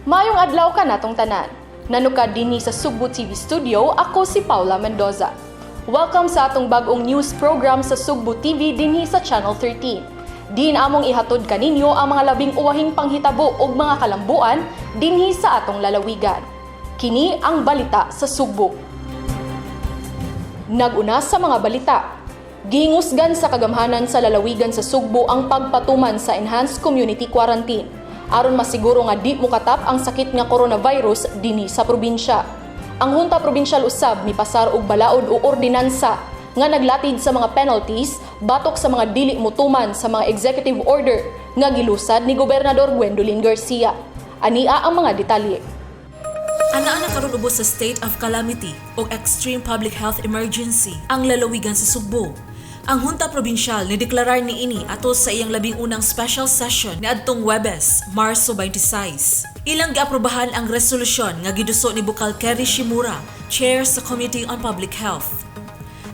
Maayong adlaw kanatong tanan. Nanukad dinhi sa Sugbo TV Studio, ako si Paula Mendoza. Welcome sa atong bag-ong news program sa Sugbo TV dinhi sa Channel 13. Diin among ihatod kaninyo ang mga labing uwahing panghitabo ug mga kalambuan dinhi sa atong lalawigan. Kini ang Balita sa Sugbo. Nag-una sa mga balita. Gihingusgan sa kagamhanan sa lalawigan sa Sugbo ang pagpatuman sa Enhanced Community Quarantine aron masiguro nga di mokatap ang sakit nga coronavirus dinhi sa probinsya. Ang Junta Probinsyal usab mipasar og balaod o ordinansa nga naglatid sa mga penalties batok sa mga dili motuman sa mga executive order nga gilusad ni Gobernador Gwendolyn Garcia. Ania ang mga detalye. Anaa na karon ubos sa state of calamity o extreme public health emergency ang lalawigan sa Sugbo. Ang Junta Probinsyal ni deklarar niini ato sa iyang 11ng special session niadtong Webes, Marso 26. Ilang giaprobahan ang resolusyon nga giduso ni Bukal Kerry Shimura, chair sa Committee on Public Health.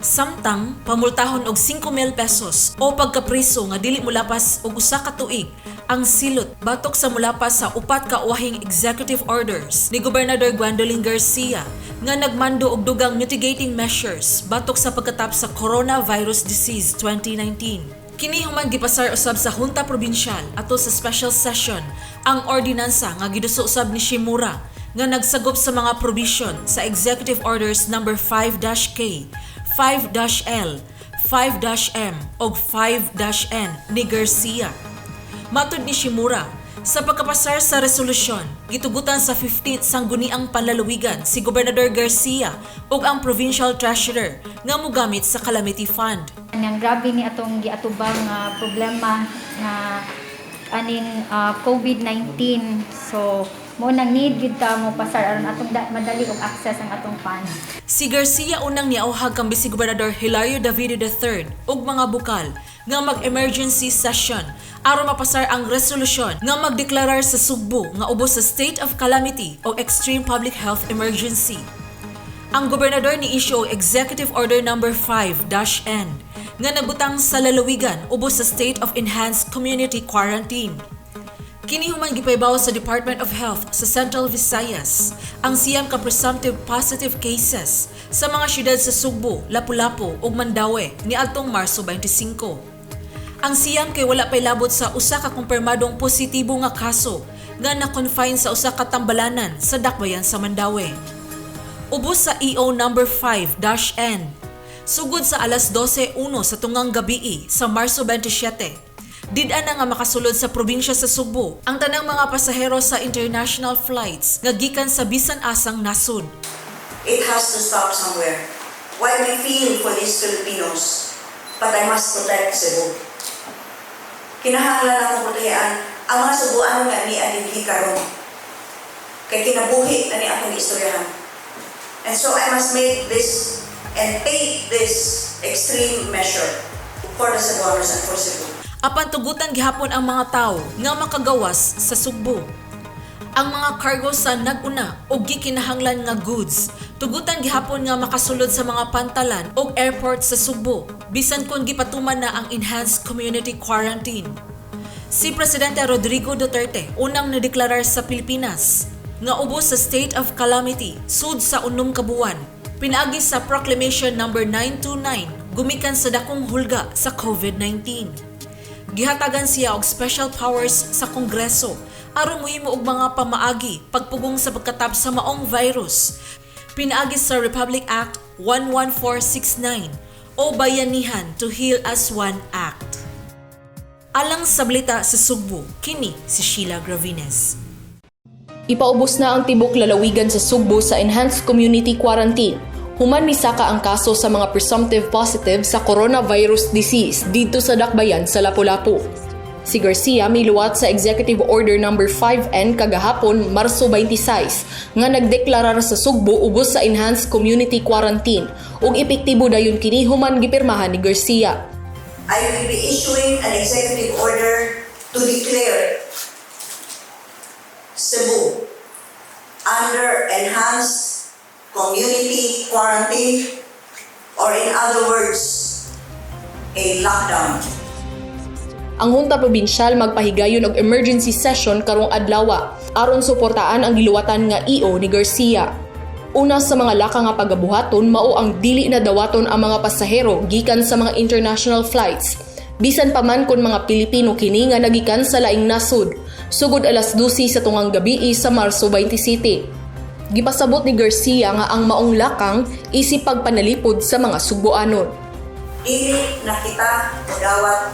Samtang pamultahon og 5,000 pesos o pagkapriso nga dili molapas og 1 ka tuig ang silot batok sa molapas sa upat ka uwahing executive orders ni Gobernador Gwendolyn Garcia nga nagmando og dugang mitigating measures batok sa pagkatap sa Coronavirus Disease 2019. Kini human gipasar usab sa Junta Probinsyal ato sa special session ang ordinansa nga giduso usab ni Shimura nga nagsagop sa mga provision sa Executive Orders number 5-K, 5-L, 5-M ug 5-N ni Garcia. Matud ni Shimura, sa pagkapasar sa resolusyon, gitugutan sa 15th Sangguniang Panlalawigan si Gobernador Garcia ug ang Provincial Treasurer nga mogamit sa Calamity Fund. Ang grabe ni atong giatubang nga problema nga aning COVID-19. So mao nang need gyud ta mo pasar aron atong madali og access ang atong funds. Si Garcia unang niauhag kang Vice Gobernador Hilario Davide III ug mga bukal nga mag-emergency session aron mapasar ang resolusyon nga magdeklarar sa Sugbo nga ubos sa state of calamity o extreme public health emergency. Ang gobernador ni issue og Executive Order number 5-N nga nagbutang sa lalawigan ubos sa state of enhanced community quarantine. Kini human gipaybaw sa Department of Health sa Central Visayas ang 9 ka presumptive positive cases sa mga syudad sa Sugbo, Lapu-Lapu ug Mandaue niadtong Marso 25. Ang 9 kay wala pay labot sa usa ka kumpirmadong positibo nga kaso nga na-confine sa usa ka tambalanan sa dakbayan sa Mandaue. Ubos sa EO number 5-N. Sugod sa alas 12:01 sa tungang gabii sa Marso 27, did-a na nga makasulod sa probinsya sa Sugbo ang tanang mga pasahero sa international flights nga gikan sa bisan asang nasod. It has to stop somewhere. While we feel for these Filipinos, but I must protect Cebu. Kinahanglan akong protehaan ang mga Subuano nga nia dinhi karon. Kay kinabuhi na ni akong istoryahan. And so I must make this and take this extreme measure for the Cebuanos and for Cebu. Apan tugutan gihapon ang mga tawo nga makagawas sa Sugbo. Ang mga cargo sa nag-una og gikinahanglan nga goods, tugutan gihapon nga makasulod sa mga pantalan og airport sa Sugbo, bisan kon gipatuman na ang enhanced community quarantine. Si Presidente Rodrigo Duterte unang nadeklarar sa Pilipinas nga ubos sa state of calamity sud sa 6 ka buwan pinaagi sa Proclamation number 929 gumikan sa dakong hulga sa COVID-19. Gihatagan siya og special powers sa Kongreso aron mohimo og mga pamaagi pagpugong sa pagkatap sa maong virus pinaagi sa Republic Act 11469 o Bayanihan to Heal as One Act. Alang sa Balita sa Sugbo, kini si Sheila Gravines. Ipaubos na ang tibok lalawigan sa Sugbo sa Enhanced Community Quarantine human misaka ang kaso sa mga presumptive positive sa coronavirus disease didto sa dakbayan sa Lapu-Lapu. Si Garcia miluwat sa Executive Order number 5N kagahapon, Marso 26, nga nagdeklarar sa Sugbo ubos sa Enhanced Community Quarantine ug epektibo dayon kini human gipirmahan ni Garcia. I will be issuing an executive order to declare Cebu under enhanced community quarantine, or in other words, a lockdown. Ang Junta Probinsyal magpahigayon og emergency session karong adlaw aron suportaan ang giluwatan nga EO ni Garcia. Una sa mga laka nga pagabuhaton mao ang dili na dawaton ang mga pasahero gikan sa mga international flights, bisan pa man kon mga Pilipino kini nga nagikan sa laing nasod, sugod alas 12 sa tungang gabi sa Marso 27. Gipasabot ni Garcia nga ang maong lakang isip pagpanalipod sa mga Sugboanon. Dili na kita modawat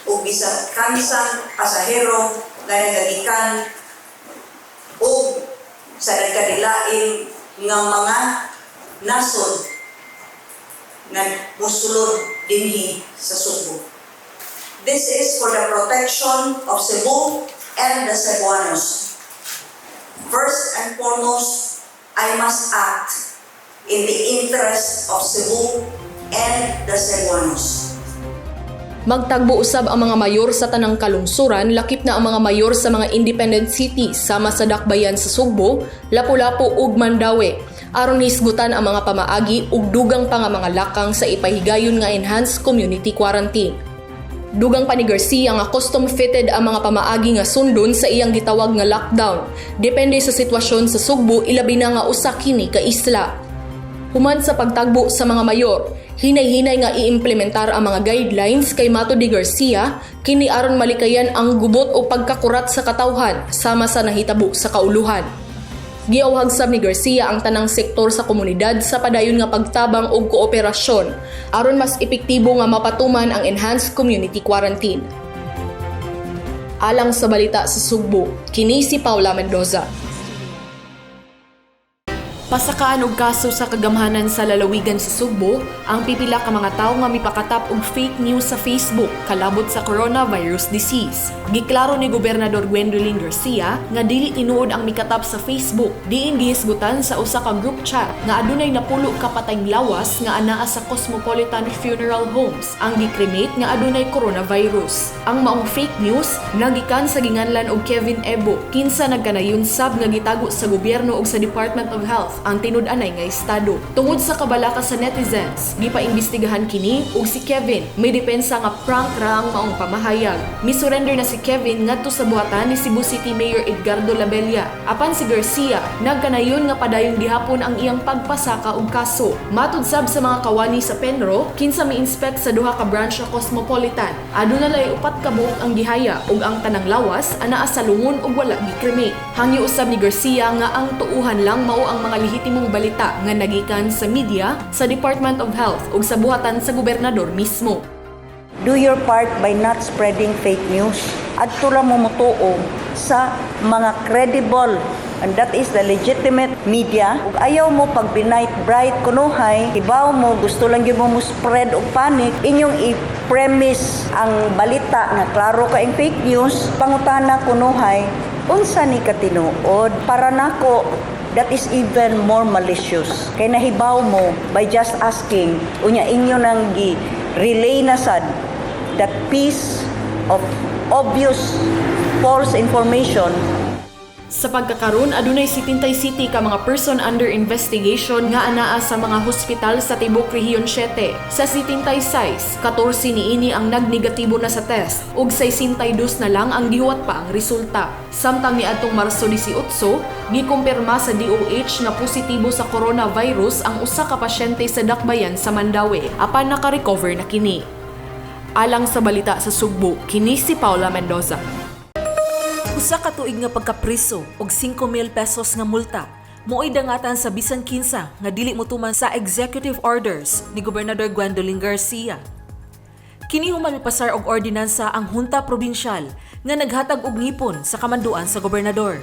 og bisan kansang pasahero nga nagagikan og sa nagkadilain nga mga nasod nga musulod dinhi sa Sugbo. This is for the protection of Cebu and the Cebuanos. First and foremost, I must act in the interest of Cebu and the Cebuanos. Magtagbo usab ang mga mayor sa tanang kalungsuran, lakip na ang mga mayor sa mga independent cities sama sa Dakbayan sa Sugbo, Lapu-Lapu ug Mandaue, aron hisgutan ang mga pamaagi ug dugang pa nga mga lakang sa ipahigayon nga enhanced community quarantine. Dugang pa ni Garcia nga custom fitted ang mga pamaagi nga sundon sa iyang gitawag nga lockdown. Depende sa sitwasyon sa Sugbo, ilabi na nga usa kini ka isla. Human sa pagtagbo sa mga mayor, hinay-hinay nga iimplementar ang mga guidelines kay matod ni Garcia, kini aron malikayan ang gubot o pagkakurat sa katawhan sama sa nahitabo sa kauluhan. Giawhag sab ni Garcia ang tanang sektor sa komunidad sa padayon nga pagtabang og kooperasyon aron mas epektibo nga mapatuman ang enhanced community quarantine. Alang sa Balita sa Sugbo, kini si Paula Mendoza. Pasakaan og kaso sa kagamhanan sa lalawigan sa Sugbo ang pipila ka mga tawo nga mipakatap og fake news sa Facebook kalabot sa coronavirus disease. Giklaro ni Gobernador Gwendolyn Garcia nga dili tinuod ang mikatap sa Facebook, diin gihisgutan sa usa ka group chat nga adunay napulo ka patayng lawas nga anaa sa Cosmopolitan Funeral Homes ang gikremate nga adunay coronavirus. Ang maong fake news nagikan sa ginganlan og Kevin Ebo, kinsa nagkanayon sab nga gitago sa gobyerno ug sa Department of Health ang tinud-anay nga estado. Tungod sa kabalaka sa netizens, gipaimbestigahan kini ug si Kevin may depensa nga prank ra ang maong pamahayag. Mi-surrender na si Kevin ngadto sa buhatan ni Cebu City Mayor Edgardo Labella. Apan si Garcia nagkanayon nga padayon gihapon ang iyang pagpasaka og kaso. Matud sab sa mga kawani sa Penro, kinsa mi-inspect sa duha ka branch sa Cosmopolitan, aduna lay upat ka buok ang gihaya ug ang tanang lawas anaa sa lungon ug wala gikremate. Hangyo usab ni Garcia nga ang tuuhan lang mao ang mga lehitimong balita nga nagikan sa media, sa Department of Health ug sa buhatan sa gobernador mismo. Do your part by not spreading fake news. Adto lang mo motuo sa mga credible and that is the legitimate media. Ug ayaw mo pag binight bright kunuhay, hibaw mo gusto lang gyud mo mo spread og panic, inyong i-premise ang balita nga klaro kaayong fake news, pangutana kunuhay, unsa ni katinuod? Para nako, that is even more malicious. Kay nahibaw mo by just asking, unya inyo nang gi relay na sad that piece of obvious false information. Sa pagkakaron, adunay 77 ka mga person under investigation nga anaa sa mga hospital sa tibok Rehiyon 7. Sa 76, 14 niini ang nagnegatibo na sa test ug 62 na lang ang gihuwat pa ang resulta. Samtang niadtong Marso 18, gikumpirma sa DOH nga positibo sa coronavirus ang usa ka pasyente sa Dakbayan sa Mandaue, apan naka-recover na kini. Alang sa Balita sa Sugbo, kini si Paula Mendoza. Usa ka tuig nga pagkapriso og 5,000 pesos nga multa mo'y dangatan sa bisan kinsa nga dili motuman sa executive orders ni Gobernador Gwendolyn Garcia. Kini human mipasar og ordinansa ang Junta Probinsyal nga naghatag og ngipon sa kamanduan sa gobernador.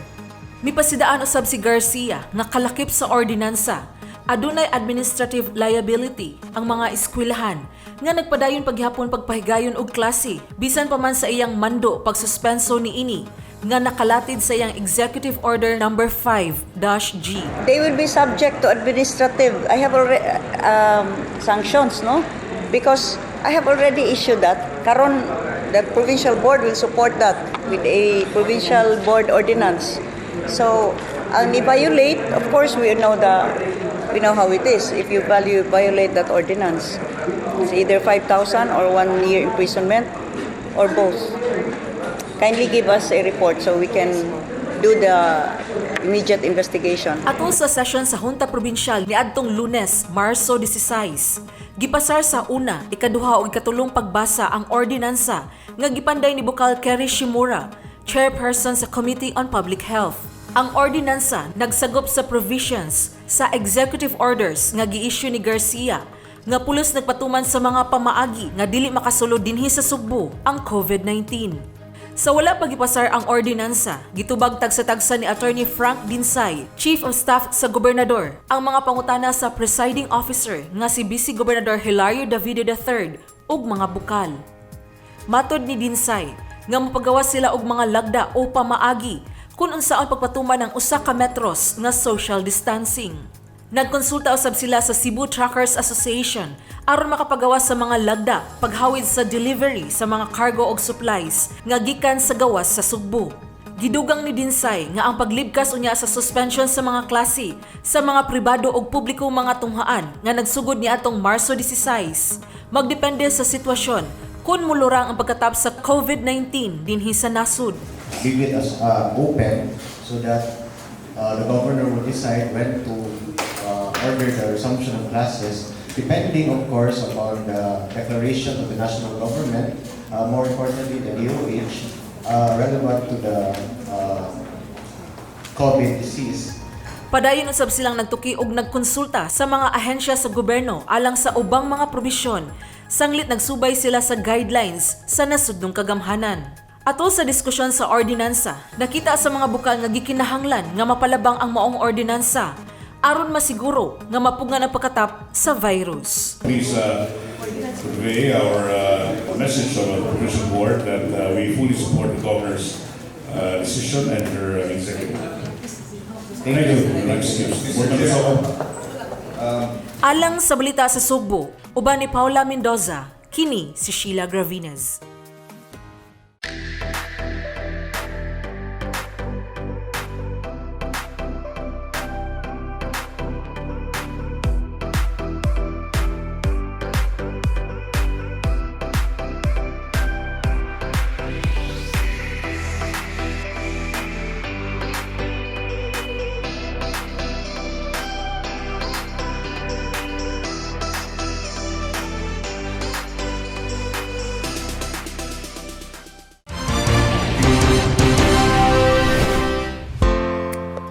Mipasidaan usab si Garcia nga kalakip sa ordinansa, adunay administrative liability ang mga eskwelahan nga nagpadayon paghapon pagpahigayon og klase bisan pa man sa iyang mando pagsuspenso niini nga nakalatid sa iyang Executive Order Number 5-G. They will be subject to administrative, I have already sanctions, no? Because I have already issued that. Karon, the provincial board will support that with a provincial board ordinance. So, ang i-violate, of course, we know how it is. If you violate that ordinance, it's either 5,000 or 1 year imprisonment. Or both? Kindly give us a report so we can do the immediate investigation. Atol sa session sa Junta Probinsyal niadtong Lunes, Marso 16, gipasar sa una, ikaduha ug ikatulong pagbasa ang ordinansa nga gipanday ni Bukal Kerry Shimura, chairperson sa Committee on Public Health. Ang ordinansa nagsagop sa provisions sa executive orders nga gi-issue ni Garcia nga pulos nagpatuman sa mga pamaagi nga dili makasulod dinhi sa Sugbo ang COVID-19. Sa wala pagipasar ang ordinansa, gitubag tagsa-tagsa ni Attorney Frank Dinsay, Chief of Staff sa Gobernador, ang mga pangutana sa presiding officer nga si Vice Gobernador Hilario Davide III ug mga bukal. Matod ni Dinsay, nga mapagawa sila og mga lagda o pamaagi kung unsaon pagpatuman ang usa ka metros nga social distancing. Nagkonsulta usab sila sa Cebu Truckers Association aron makapagawa sa mga lagda paghawid sa delivery sa mga cargo og supplies nga gikan sa gawas sa Sugbo. Gidugang ni Dinsay nga ang paglibkas unya sa suspension sa mga klase sa mga pribado ug publiko mga tunghaan nga nagsugod niadtong Marso 16 magdepende sa sitwasyon kung mulurang ang pagkatap sa COVID-19 dinhi sa nasud. Leave it as open so that the governor will decide when to order the resumption of classes, depending, of course, upon the declaration of the national government, more importantly, the DOH, relevant to the COVID disease. Padayon usab silang nagtuki og nagkonsulta sa mga ahensya sa gobyerno alang sa ubang mga probisyon. Sanglit nagsubay sila sa guidelines sa nasudnong kagamhanan. Atol sa diskusyon sa ordinansa, nakita sa mga bukal nga gikinahanglan nga mapalabang ang maong ordinansa aron masiguro nga mapugngan ang pagkatap sa virus. Please convey our message of the provincial board that we fully support the governor's decision and her executive. Thank Thank you. you. Excuse. Board Member Soco. Alang sa Balita sa Sugbo, uban ni Paula Mendoza, kini si Sheila Gravines.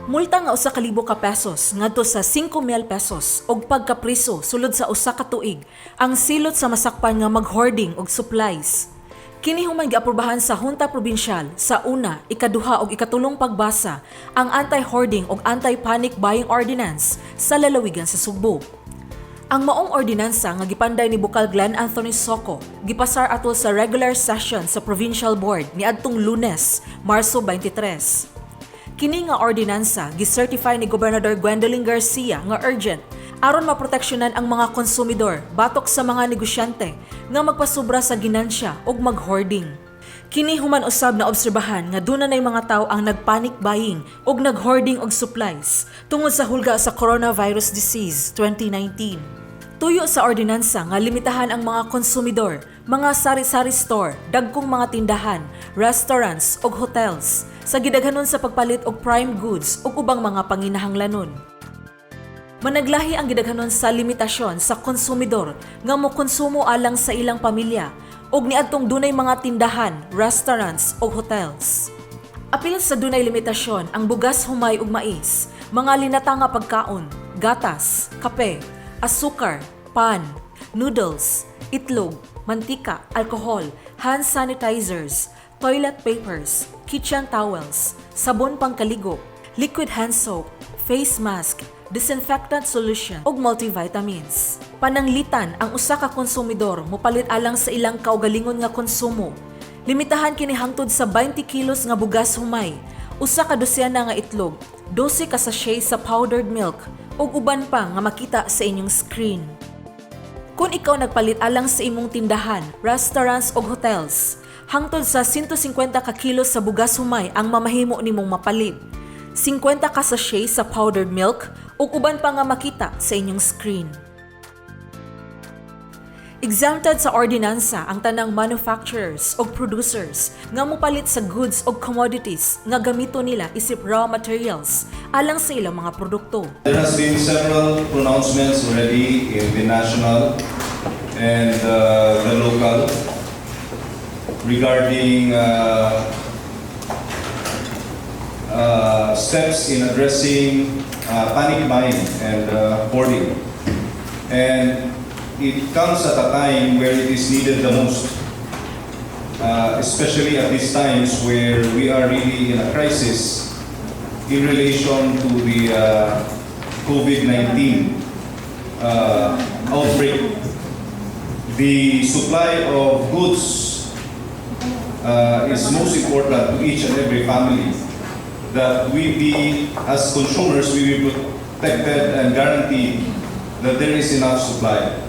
Multa nga 1,000 ka pesos ngadto sa 5,000 pesos og pagkapriso sulod sa 1 ka tuig ang silot sa masakpan nga mag-hoarding og supplies. Kini human giaprobahan sa Junta Probinsyal sa una, ikaduha ug ikatulong pagbasa ang Anti-Hoarding ug Anti-Panic Buying Ordinance sa lalawigan sa Sugbo. Ang maong ordinansa nga gipanday ni Bukal Glenn Anthony Soco gipasar atol sa regular session sa Provincial Board niadtong Lunes, Marso 23. Kini nga ordinansa gicertify ni Gobernador Gwendolyn Garcia nga urgent aron maproteksyonan ang mga konsumidor batok sa mga negosyante nga magpasubra sa ginansya ug mag-hoarding. Kini human usab na obserbahan nga duna nay mga tawo ang nagpanic buying ug nag-hoarding og supplies tungod sa hulga sa coronavirus disease 2019. Tuyo sa ordinansa nga limitahan ang mga konsumidor, mga sari-sari store, dagkong mga tindahan, restaurants ug hotels sa gidaghanon sa pagpalit og prime goods ug ubang mga panginahanglanon. Managlahi ang gidaghanon sa limitasyon sa konsumidor nga mokonsumo alang sa ilang pamilya ug niadtong dunay mga tindahan, restaurants ug hotels. Apil sa dunay limitasyon ang bugas, humay ug mais, mga linata nga pagkaon, gatas, kape, asukar, pan, noodles, itlog, mantika, alkohol, hand sanitizers, toilet papers, kitchen towels, sabon pangkaligo, liquid hand soap, face mask, disinfectant solution ug multivitamins. Pananglitan ang usa ka konsumidor mopalit alang sa ilang kaugalingon nga konsumo. Limitahan kini hangtod sa 20 kilos nga bugas humay, 1 ka dosyena nga itlog, 12 ka sachet sa powdered milk ug uban pa nga makita sa inyong screen. Kung ikaw nagpalit alang sa imong tindahan, restaurants ug hotels, hangtod sa 150 ka kilos sa bugas humay ang mamahimo nimong mapalit. 50 ka sachet sa powdered milk ug uban pa nga makita sa inyong screen. Exempted sa ordinansa ang tanang manufacturers o producers nga mopalit sa goods o commodities nga gamito nila isip raw materials alang sa ilang mga produkto. There has been several pronouncements already in the national and the local regarding steps in addressing panic buying and hoarding. And it comes at a time where it is needed the most, especially at these times where we are really in a crisis in relation to the COVID-19 outbreak. The supply of goods is most important to each and every family, that we be, as consumers, we be protected and guaranteed that there is enough supply.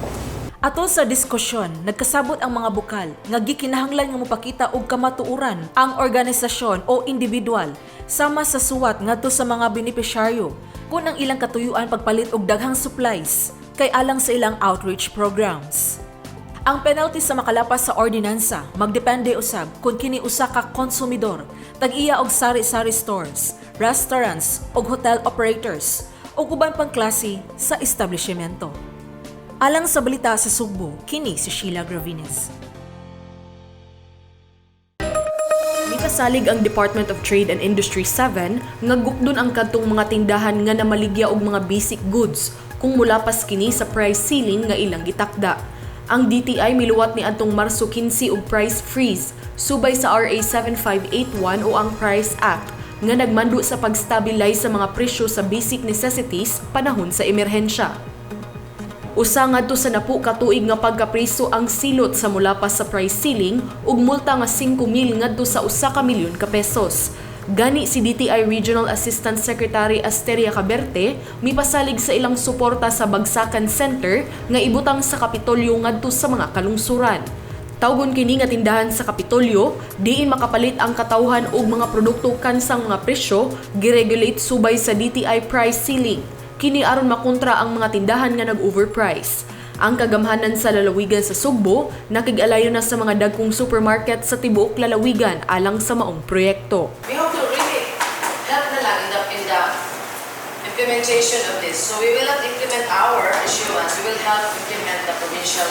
Atol sa diskusyon, nagkasabot ang mga bukal nga gikinahanglan nga mopakita og kamatuoran ang organisasyon o individual sama sa suwat ngadto sa mga benepisyaryo kung ang ilang katuyuan pagpalit og daghang supplies kay alang sa ilang outreach programs. Ang penalty sa makalapas sa ordinansa magdepende usab kung kini usa ka konsumidor, tag-iya og sari-sari stores, restaurants ug hotel operators ug uban pang klase sa establishmento. Alang sa Balita sa Sugbo, kini si Sheila Gravines. Mipasalig ang Department of Trade and Industry 7 nga gukdon ang kadtong mga tindahan nga namaligya og mga basic goods kung mulapas kini sa price ceiling nga ilang gitakda. Ang DTI miluwat ni adtong Marso 15 og price freeze subay sa RA 7581 o ang Price Act nga nagmando sa pag-stabilize sa mga presyo sa basic necessities panahon sa emerhensya. Usa ngadto sa 10 ka tuig nga pagkapriso ang silot sa mulapas sa price ceiling ug multa nga 5,000 ngadto sa 1 ka milyon ka pesos. Gani si DTI Regional Assistant Secretary Asteria Caberte mipasalig sa ilang suporta sa Bagsakan Center nga ibutang sa Kapitolyo ngadto sa mga kalungsuran. Tawgon kini nga tindahan sa Kapitolyo, diin makapalit ang katawhan og mga produkto kansang mga presyo giregulate subay sa DTI price ceiling. Kini aron makontra ang mga tindahan nga nag-overprice. Ang kagamhanan sa lalawigan sa Sugbo nakig-alayo na sa mga dagkong supermarket sa tibuok lalawigan alang sa maong proyekto. We hope to really help na lang in the implementation of this. So we will not implement our issuance, we will help implement the provincial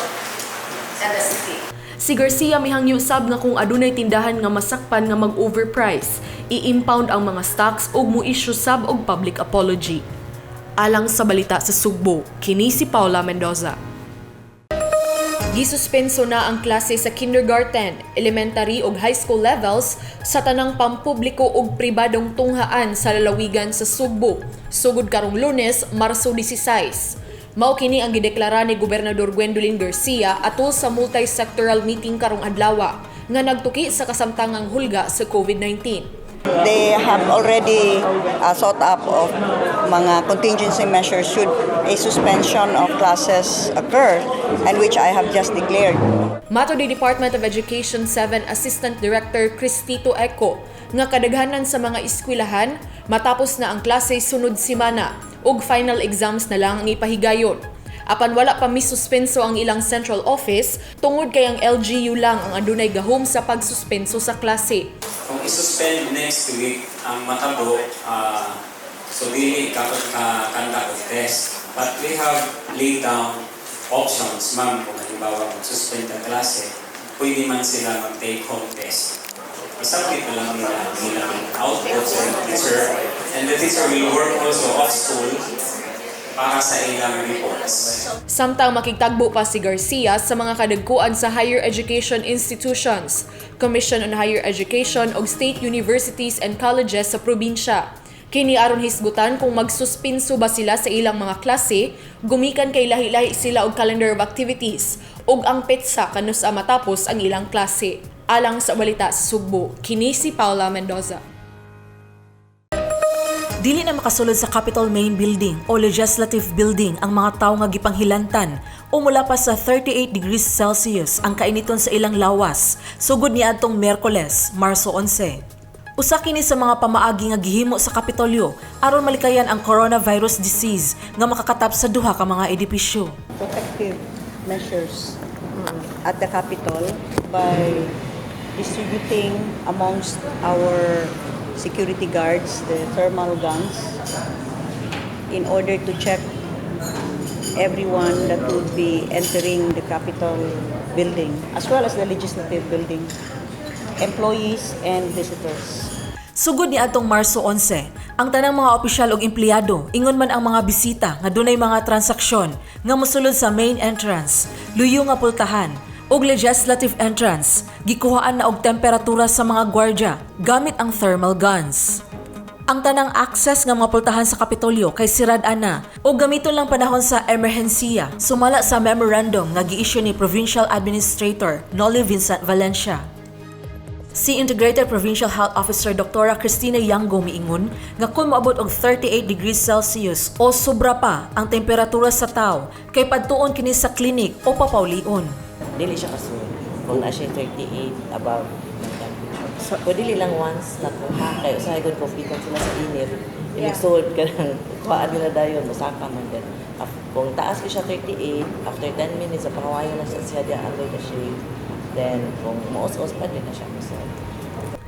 and the city. Si Garcia mihangyo sab nga kung adunay tindahan nga masakpan nga mag-overprice, i-impound ang mga stocks ug mo-issue sab og public apology. Alang sa Balita sa Sugbo, kini si Paula Mendoza. Gisuspenso na ang klase sa kindergarten, elementary ug high school levels sa tanang pampubliko ug pribadong tunghaan sa lalawigan sa Sugbo, sugod karong Lunes, Marso 16. Mao kini ang gideklara ni Gobernador Gwendolyn Garcia atol sa multi-sectoral meeting karong adlaw nga nagtuki sa kasamtangang hulga sa COVID-19. They have already thought up of mga contingency measures should a suspension of classes occur, and which I have just declared. Matod ni Department of Education 7 Assistant Director Cristito Eco nga kadaghanan sa mga eskwelahan matapos na ang klase sunod simana ug final exams na lang ang ipahigayon. Apan wala pa misuspenso ang ilang central office tungod kay ang LGU lang ang adunay gahom sa pagsuspenso sa klase. Kung i-suspend next week ang matabo, so dili ka ka conduct of test. But we have laid down options, ma'am, kung halimbawa mag-suspend ang klase, pwede man sila mag-take home test. I-submit na lang nila ang ilang output sa teacher and the teacher will work also off school para sa ilang reports. Samtang makigtagbo pa si Garcia sa mga kadagkuan sa higher education institutions, Commission on Higher Education ug state universities and colleges sa probinsya. Kini aron hisgutan kung magsuspinso ba sila sa ilang mga klase, gumikan kay lahi-lahi sila og calendar of activities ug ang petsa kanus-a matapos ang ilang klase. Alang sa Balita sa Sugbo, kini si Paula Mendoza. Dili na makasulod sa Capitol Main Building o Legislative Building ang mga tawo nga gipanghilantan o mulapas sa 38 degrees Celsius ang kainiton sa ilang lawas sugod niadtong Miyerkules, Marso 11. Usa kini sa mga pamaagi nga gihimo sa Kapitolyo aron malikayan ang coronavirus disease nga makakatap sa duha ka mga edipisyo. Protective measures. at the Capitol by distributing amongst our security guards the thermal guns in order to check everyone that would be entering the Capitol building as well as the legislative building, employees and visitors. Sugod ni atong Marso 11, ang tanang mga opisyal ug empleyado, ingon man ang mga bisita nga dunay mga transaksyon nga mosulod sa main entrance, luyo nga pultahan, ug legislative entrance, gikuhaan na og temperatura sa mga gwardya gamit ang thermal guns. Ang tanang access nga mga pultahan sa Kapitolyo kay sirad ana o gamiton lang panahon sa emerhensiya, sumala sa memorandum nga gi-issue ni Provincial Administrator Nolly Vincent Valencia. Si Integrated Provincial Health Officer Dr. Cristina Yango miingon nga kung moabot og 38 degrees Celsius o sobra pa ang temperatura sa tao kay padtuon kini sa clinic o papaulion. Dili siya kasul. Kung naa siya 38 above ng temperature. So, o dili lang once na kuha kay usahay gud kung pikan sila sa init. Inig ka lang kuhaan nila dayon mosaka man din. Kung taas ko siya 38, after 10 minutes sa pangawayon na siya siya diya under the shade. Then kung muos-os pa din na siya musod.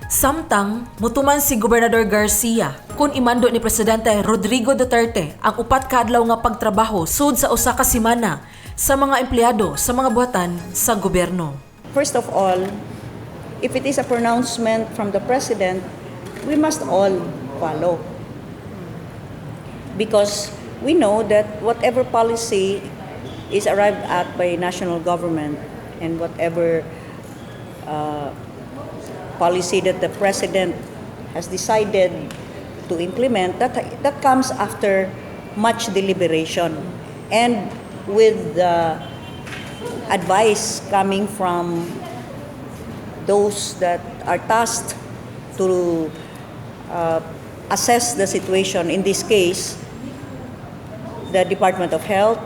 Samtang, mutuman si Gobernador Garcia kung imando ni Presidente Rodrigo Duterte ang 4 ka adlaw nga pagtrabaho sud sa usa ka semana sa mga empleyado sa mga buhatan sa gobyerno. First of all, if it is a pronouncement from the president, we must all follow. Because we know that whatever policy is arrived at by national government and whatever policy that the president has decided to implement, that comes after much deliberation and with the advice coming from those that are tasked to assess the situation. In this case, the Department of Health,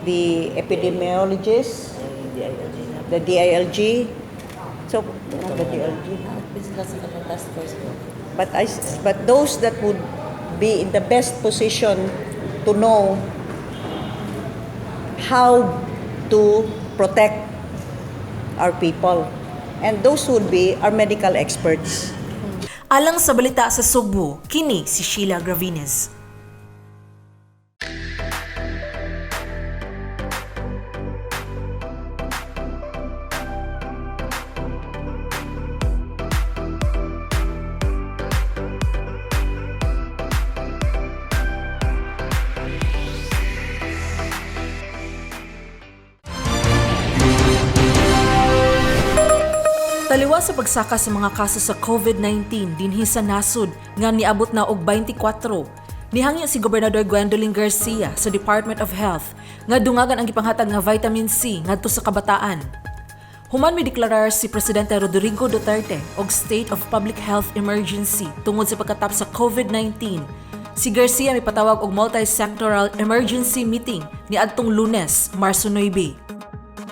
the epidemiologists, DILG na. The DILG. So, not the DILG. Sila sa kanang task force ko. But those that would be in the best position to know how to protect our people. And those would be our medical experts. Alang sa balita sa Sugbo, kini si Sheila Gravines. Taliwa sa pagsaka sa mga kaso sa COVID-19 dinhi sa nasod nga niabot na og 24. Nihangyo si Gobernador Gwendolyn Garcia sa Department of Health nga dungagan ang gipanghatag nga vitamin C ngadto sa kabataan. Human mideklarar si Presidente Rodrigo Duterte og State of Public Health Emergency tungod sa pagkatap sa COVID-19. Si Garcia mipatawag og multi-sectoral emergency meeting niadtong Lunes, Marso 9.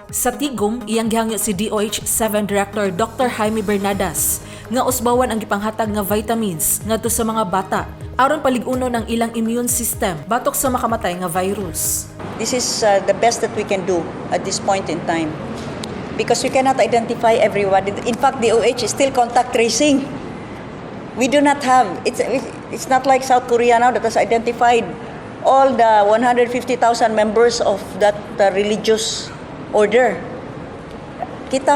Sa tigom, iyang gihangyo si DOH 7 Director Dr. Jaime Bernadas nga usbawan ang gipanghatag nga vitamins ngadto sa mga bata aron palig-unon ang ilang immune system batok sa makamatay nga virus. This is the best that we can do at this point in time because we cannot identify everyone. In fact, DOH is still contact tracing. We do not have, it's not like South Korea now that has identified all the 150,000 members of that religious order. Kita,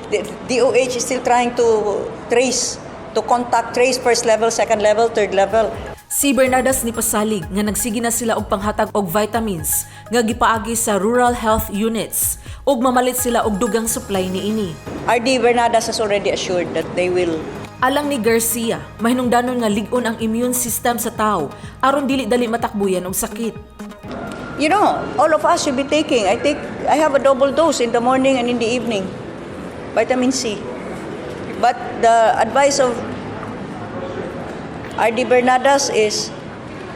the DOH is still trying to trace, to contact trace first level, second level, third level. Si Bernadas ni pasalig nga nagsige na sila og panghatag og vitamins nga gipaagi sa rural health units ug mamalit sila og dugang supply niini. RD Bernadas has already assured that they will. Alang ni Garcia, mahinungdanon nga lig-on ang immune system sa tao aron dili dali matakbuyan og sakit. All of us should be taking. I have a double dose in the morning and in the evening, vitamin C. But the advice of RD Bernadas is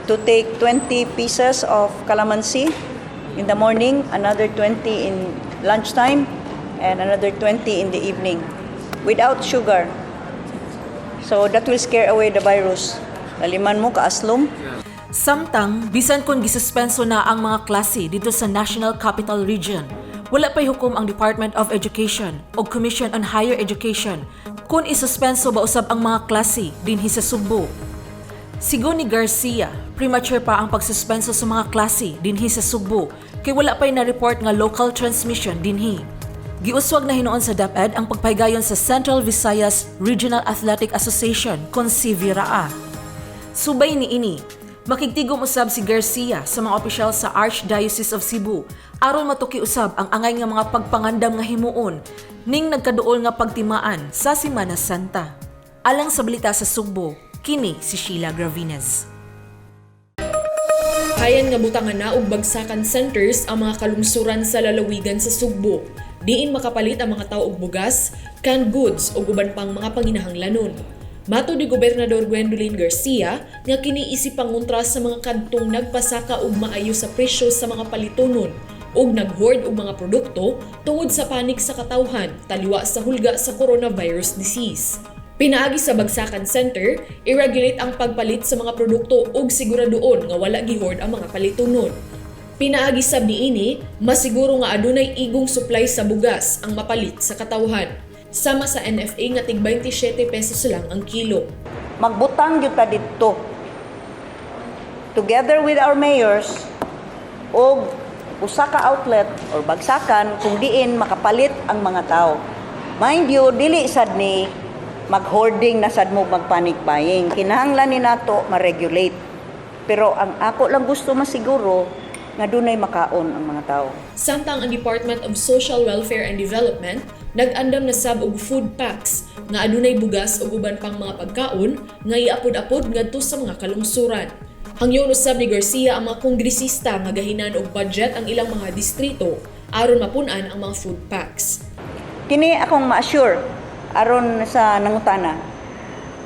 to take 20 pieces of calamansi in the morning, another 20 in lunchtime, and another 20 in the evening, without sugar. So that will scare away the virus. Laliman mo, kaaslom. Samtang, bisan kung gisuspenso na ang mga klase dito sa National Capital Region, Wala pa'y hukom ang Department of Education o Commission on Higher Education kung isuspenso ba usab ang mga klase dinhi sa Sugbo. Sigon ni Garcia, premature pa ang pagsuspenso sa mga klase dinhi sa Sugbo kay wala pa'y na-report nga local transmission dinhi. Giuswag na hinuon sa DepEd ang pagpahigayon sa Central Visayas Regional Athletic Association kon CVRAA. Subay niini, makigtigom usab si Garcia sa mga opisyal sa Archdiocese of Cebu aron matuki usab ang angay nga mga pagpangandam nga himuon ning nagkaduol nga pagtimaan sa Semana Santa. Alang sa Balita sa Sugbo, kini si Sheila Gravines. Hayan nga butangan na og bagsakan centers ang mga kalungsuran sa lalawigan sa Sugbo. Diin makapalit ang mga tao og bugas, canned goods ug uban pang mga panginahanglanon. Matod ni Gobernador Gwendolyn Garcia nga kini isip pangontra sa mga kadtong nagpasaka og maayo sa presyo sa mga palitonon ug naghoard og mga produkto tungod sa panik sa katawhan taliwa sa hulga sa coronavirus disease. Pinaagi sa Bagsakan Center, i-regulate ang pagpalit sa mga produkto ug siguraduon nga wala gihoard ang mga palitonon. Pinaagi sab niini, masiguro nga adunay igong supply sa bugas ang mapalit sa katawhan. Sama sa NFA nga tig 27 pesos lang ang kilo. Magbutang gyud ta didto together with our mayors og usa ka outlet or bagsakan kung diin makapalit ang mga tao. Mind you, dili sad ni mag-hoarding na sad mo, mag-panic buying. Kinahanglan ni nato ma-regulate. Pero ang ako lang gusto masiguro nga dunay makaon ang mga tao. Samtang ang Department of Social Welfare and Development nag-andam na sab og food packs nga adunay bugas ug uban pang mga pagkaon nga iapod-apod ngadto sa mga kalungsuran. Hangyon usab ni Garcia ang mga kongresista nga gahinan og budget ang ilang mga distrito aron mapun-an ang mga food packs. Kini akong ma-assure aron sa nangutana.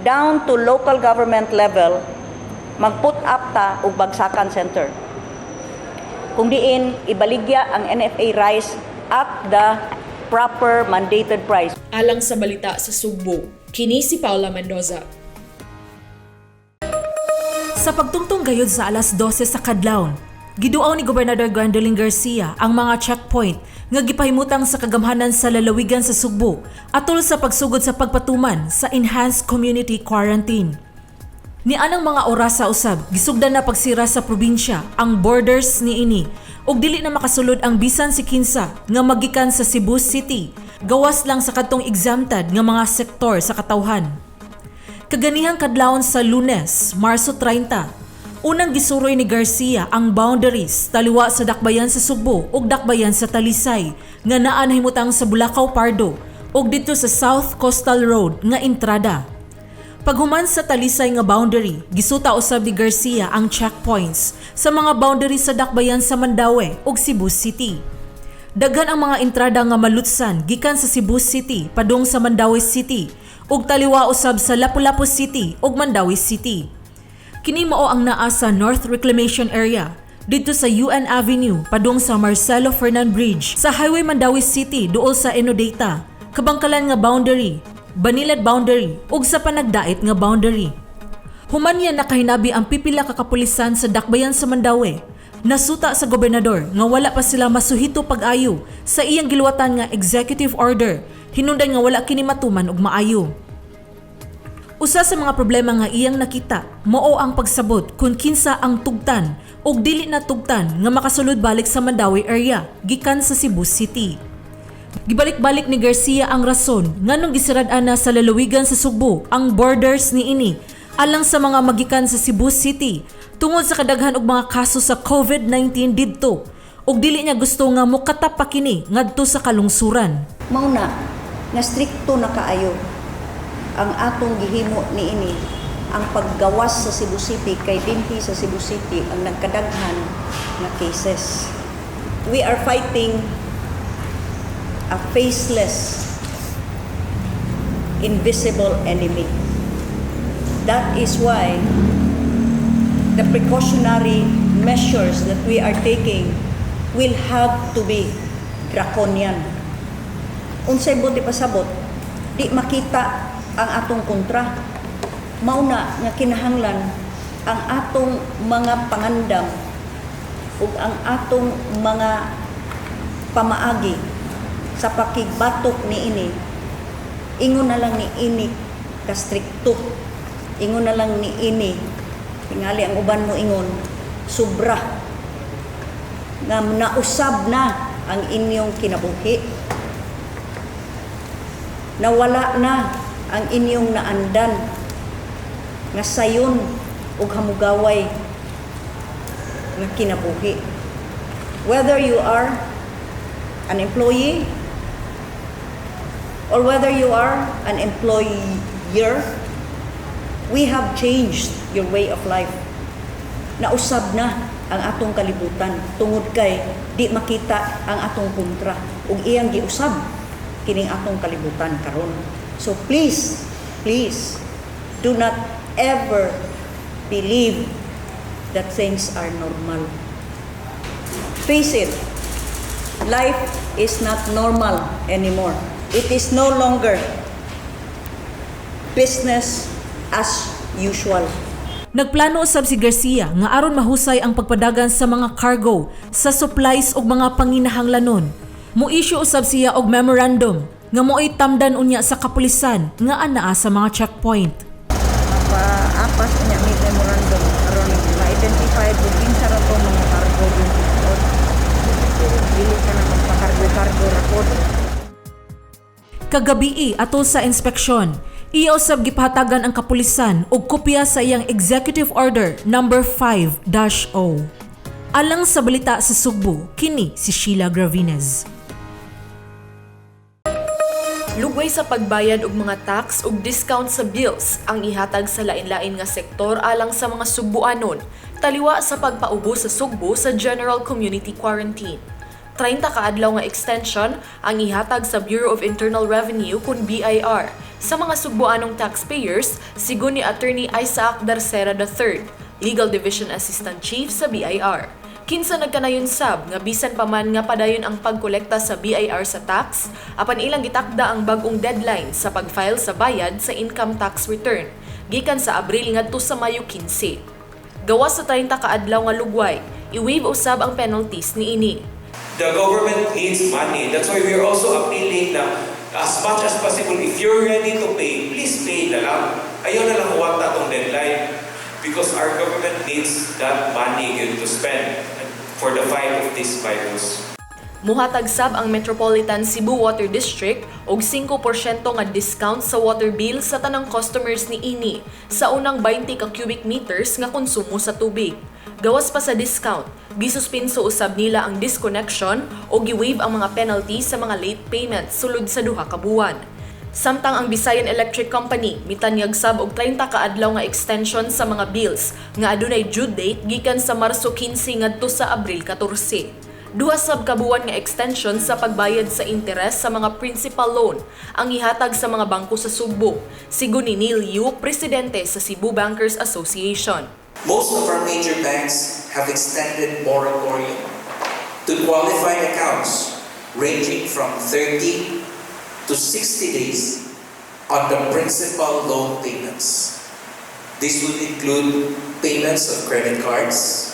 Down to local government level, mag-put up ta og bagsakan center kung diin ibaligya ang NFA rice at the proper mandated price. Alang sa Balita sa Sugbo, kini si Paula Mendoza. Sa pagtungtong gayud sa alas 12 sa kadlawon, giduaw ni Gobernador Gwendolyn Garcia ang mga checkpoint nga gipahimutang sa kagamhanan sa lalawigan sa Sugbo atol sa pagsugod sa pagpatuman sa Enhanced Community Quarantine. Ni anang mga orasa usab, gisugdan na pagsira sa probinsya ang borders niini ug dili na makasulod ang bisan si kinsa nga magikan sa Cebu City, gawas lang sa kadtong exempted nga mga sektor sa katawhan. Kaganihang kadlawon sa Lunes, Marso 30, unang gisuroy ni Garcia ang boundaries taliwa sa dakbayan sa Sugbo ug dakbayan sa Talisay nga naa nahimutang sa Bulacau Pardo ug didto sa South Coastal Road nga entrada. Paghuman sa Talisay nga boundary, gisuta usab ni Garcia ang checkpoints sa mga boundary sa dakbayan sa Mandaue ug Cebu City. Daghan ang mga entrada nga malutsan gikan sa Cebu City padung sa Mandaue City ug taliwa usab sa Lapu-Lapu City ug Mandaue City. Kini mao ang naa sa North Reclamation Area didto sa UN Avenue padung sa Marcelo Fernan Bridge, sa Highway Mandaue City duol sa Enodata, Kabangkalan nga boundary, Banilad boundary ug sa Panagdait nga boundary. Human niya nakahinabi ang pipila ka kapulisan sa dakbayan sa Mandaue. Nasuta sa gobernador nga wala pa sila masuhito pag-ayo sa iyang giluwatan nga executive order hinungdan nga wala kini matuman og maayo. Usa sa mga problema nga iyang nakita mao ang pagsabot kung kinsa ang tugtan ug dili na tugtan nga makasulod balik sa Mandaue area gikan sa Cebu City. Gibalik-balik ni Garcia ang rason nganong gisirad-an na sa lalawigan sa Sugbo ang borders niini alang sa mga magikan sa Cebu City tungod sa kadaghan og mga kaso sa COVID-19 didto ug dili niya gusto nga mokatap pa kini ngadto sa kalungsuran. Mao na nga strikto na kaayo ang atong gihimo niini ang paggawas sa Cebu City kay dinhi sa Cebu City ang nagkadaghan nga cases. We are fighting a faceless, invisible enemy. That is why the precautionary measures that we are taking will have to be draconian. Unsay buot ipasabot, di makita ang atong kontra. Mao na nga kinahanglan ang atong mga pangandam ug ang atong mga pamaagi sa pakigbatok niini, ingon na lang niini kastrikto, ingon na lang niini, tingali ang uban mo ingon, sobra nga nausab na ang inyong kinabuhi. Nawala na ang inyong naandan nga sayon ug hamugaway nga kinabuhi. Whether you are an employee or whether you are an employer, we have changed your way of life. Nausab na ang atong kalibutan tungod kay di makita ang atong kontra ug iyang giusab kining atong kalibutan karon. So please, please do not ever believe that things are normal. Face it, life is not normal anymore. It is no longer business as usual. Nagplano usab si Garcia nga aron mahusay ang pagpadagan sa mga cargo, sa supplies ug mga panginahanglanon. Mo-issue usab siya og memorandum nga mo'y tamdan unya sa kapulisan nga anaa sa mga checkpoint. Paapas niya may memorandum aron ma-identify kung kinsa ra to mga cargo yung isuot. Dili ka na magpakargo-kargo ra pod. Kagabii atol sa inspeksyon, iya usab gipahatagan ang kapulisan og kopya sa iyang Executive Order number 5-0. Alang sa Balita sa Sugbo, kini si Sheila Gravines. Lugway sa pagbayad og mga tax ug discount sa bills ang ihatag sa lain-lain nga sektor alang sa mga Sugbuanon, taliwa sa pagpaubos sa Sugbo sa General Community Quarantine. 30 ka adlaw nga extension ang ihatag sa Bureau of Internal Revenue kun BIR sa mga Sugbuanong taxpayers, sigon ni Attorney Isaac Darcera III, Legal Division Assistant Chief sa BIR. Kinsa nagkanayon sab nga bisan pa man nga padayon ang pagkolekta sa BIR sa tax, apan ilang gitakda ang bag-ong deadline sa pag-file sa bayad sa income tax return gikan sa Abril ngadto sa Mayo 15. Gawas sa 30 ka adlaw nga lugway, i-waive usab ang penalties niini. The government needs money. That's why we're also appealing na as much as possible, if you're ready to pay, please pay na lang. Ayaw na lang huwag tong deadline because our government needs that money yun to spend for the fight of this virus. Muhatag sab ang Metropolitan Cebu Water District og 5% nga discount sa water bill sa tanang customers niini sa unang 20 ka cubic meters nga konsumo sa tubig. Gawas pa sa discount, gisuspinso usab nila ang disconnection o gi-waive ang mga penalty sa mga late payments sulod sa 2 ka buwan. Samtang ang Visayan Electric Company mitanyag sab og 30 ka adlaw nga extension sa mga bills nga adunay due date gikan sa Marso 15 ngadto sa Abril 14. 2 sab ka buwan nga extension sa pagbayad sa interes sa mga principal loan ang ihatag sa mga bangko sa Sugbo, sigon ni Neil Yu, presidente sa Cebu Bankers Association. Most of our major banks have extended moratorium to qualified accounts ranging from 30 to 60 days on the principal loan payments. This would include payments of credit cards,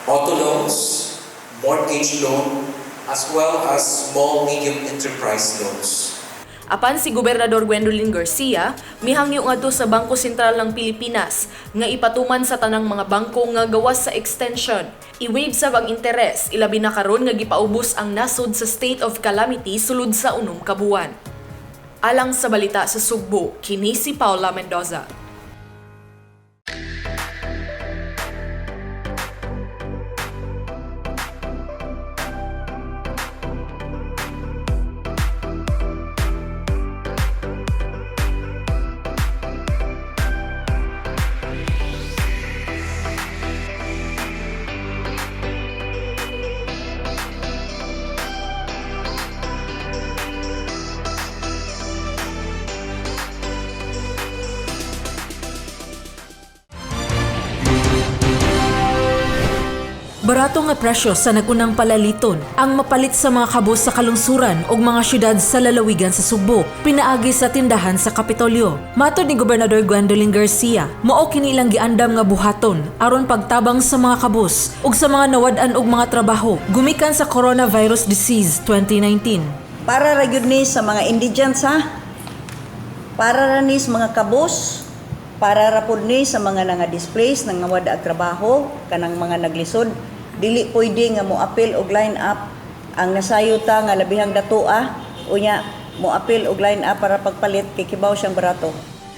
auto loans, mortgage loan, as well as small medium enterprise loans. Apan si Gobernador Gwendolyn Garcia mihangyo ngadto sa Bangko Sentral ng Pilipinas nga ipatuman sa tanang mga bangko nga gawas sa extension. I-waive sab ang interes, ilabi na karon nga gipaubos ang nasod sa state of calamity sulod sa 6 ka buwan. Alang sa Balita sa Sugbo, kini si Paula Mendoza. Barato nga presyo sa nagunang palaliton ang mapalit sa mga kabus sa kalungsuran ug mga syudad sa lalawigan sa Sugbo, pinaagi sa tindahan sa Kapitolyo. Matod ni Gobernador Gwendolyn Garcia, mao kini ilang giandam nga buhaton aron pagtabang sa mga kabus ug sa mga nawad-an og mga trabaho gumikan sa Coronavirus Disease 2019. Para ra gyud ni sa mga indigents, ha. Para ra ni sa mga kabos, para ra pud ni sa mga nga displaced, nang wala og trabaho, kanang mga naglisod, dili pwede nga mo-apil og line up ang nasayo ta nga labihang datoa, unya mo-apil og line up para pagpalit kay kibaw siyang barato.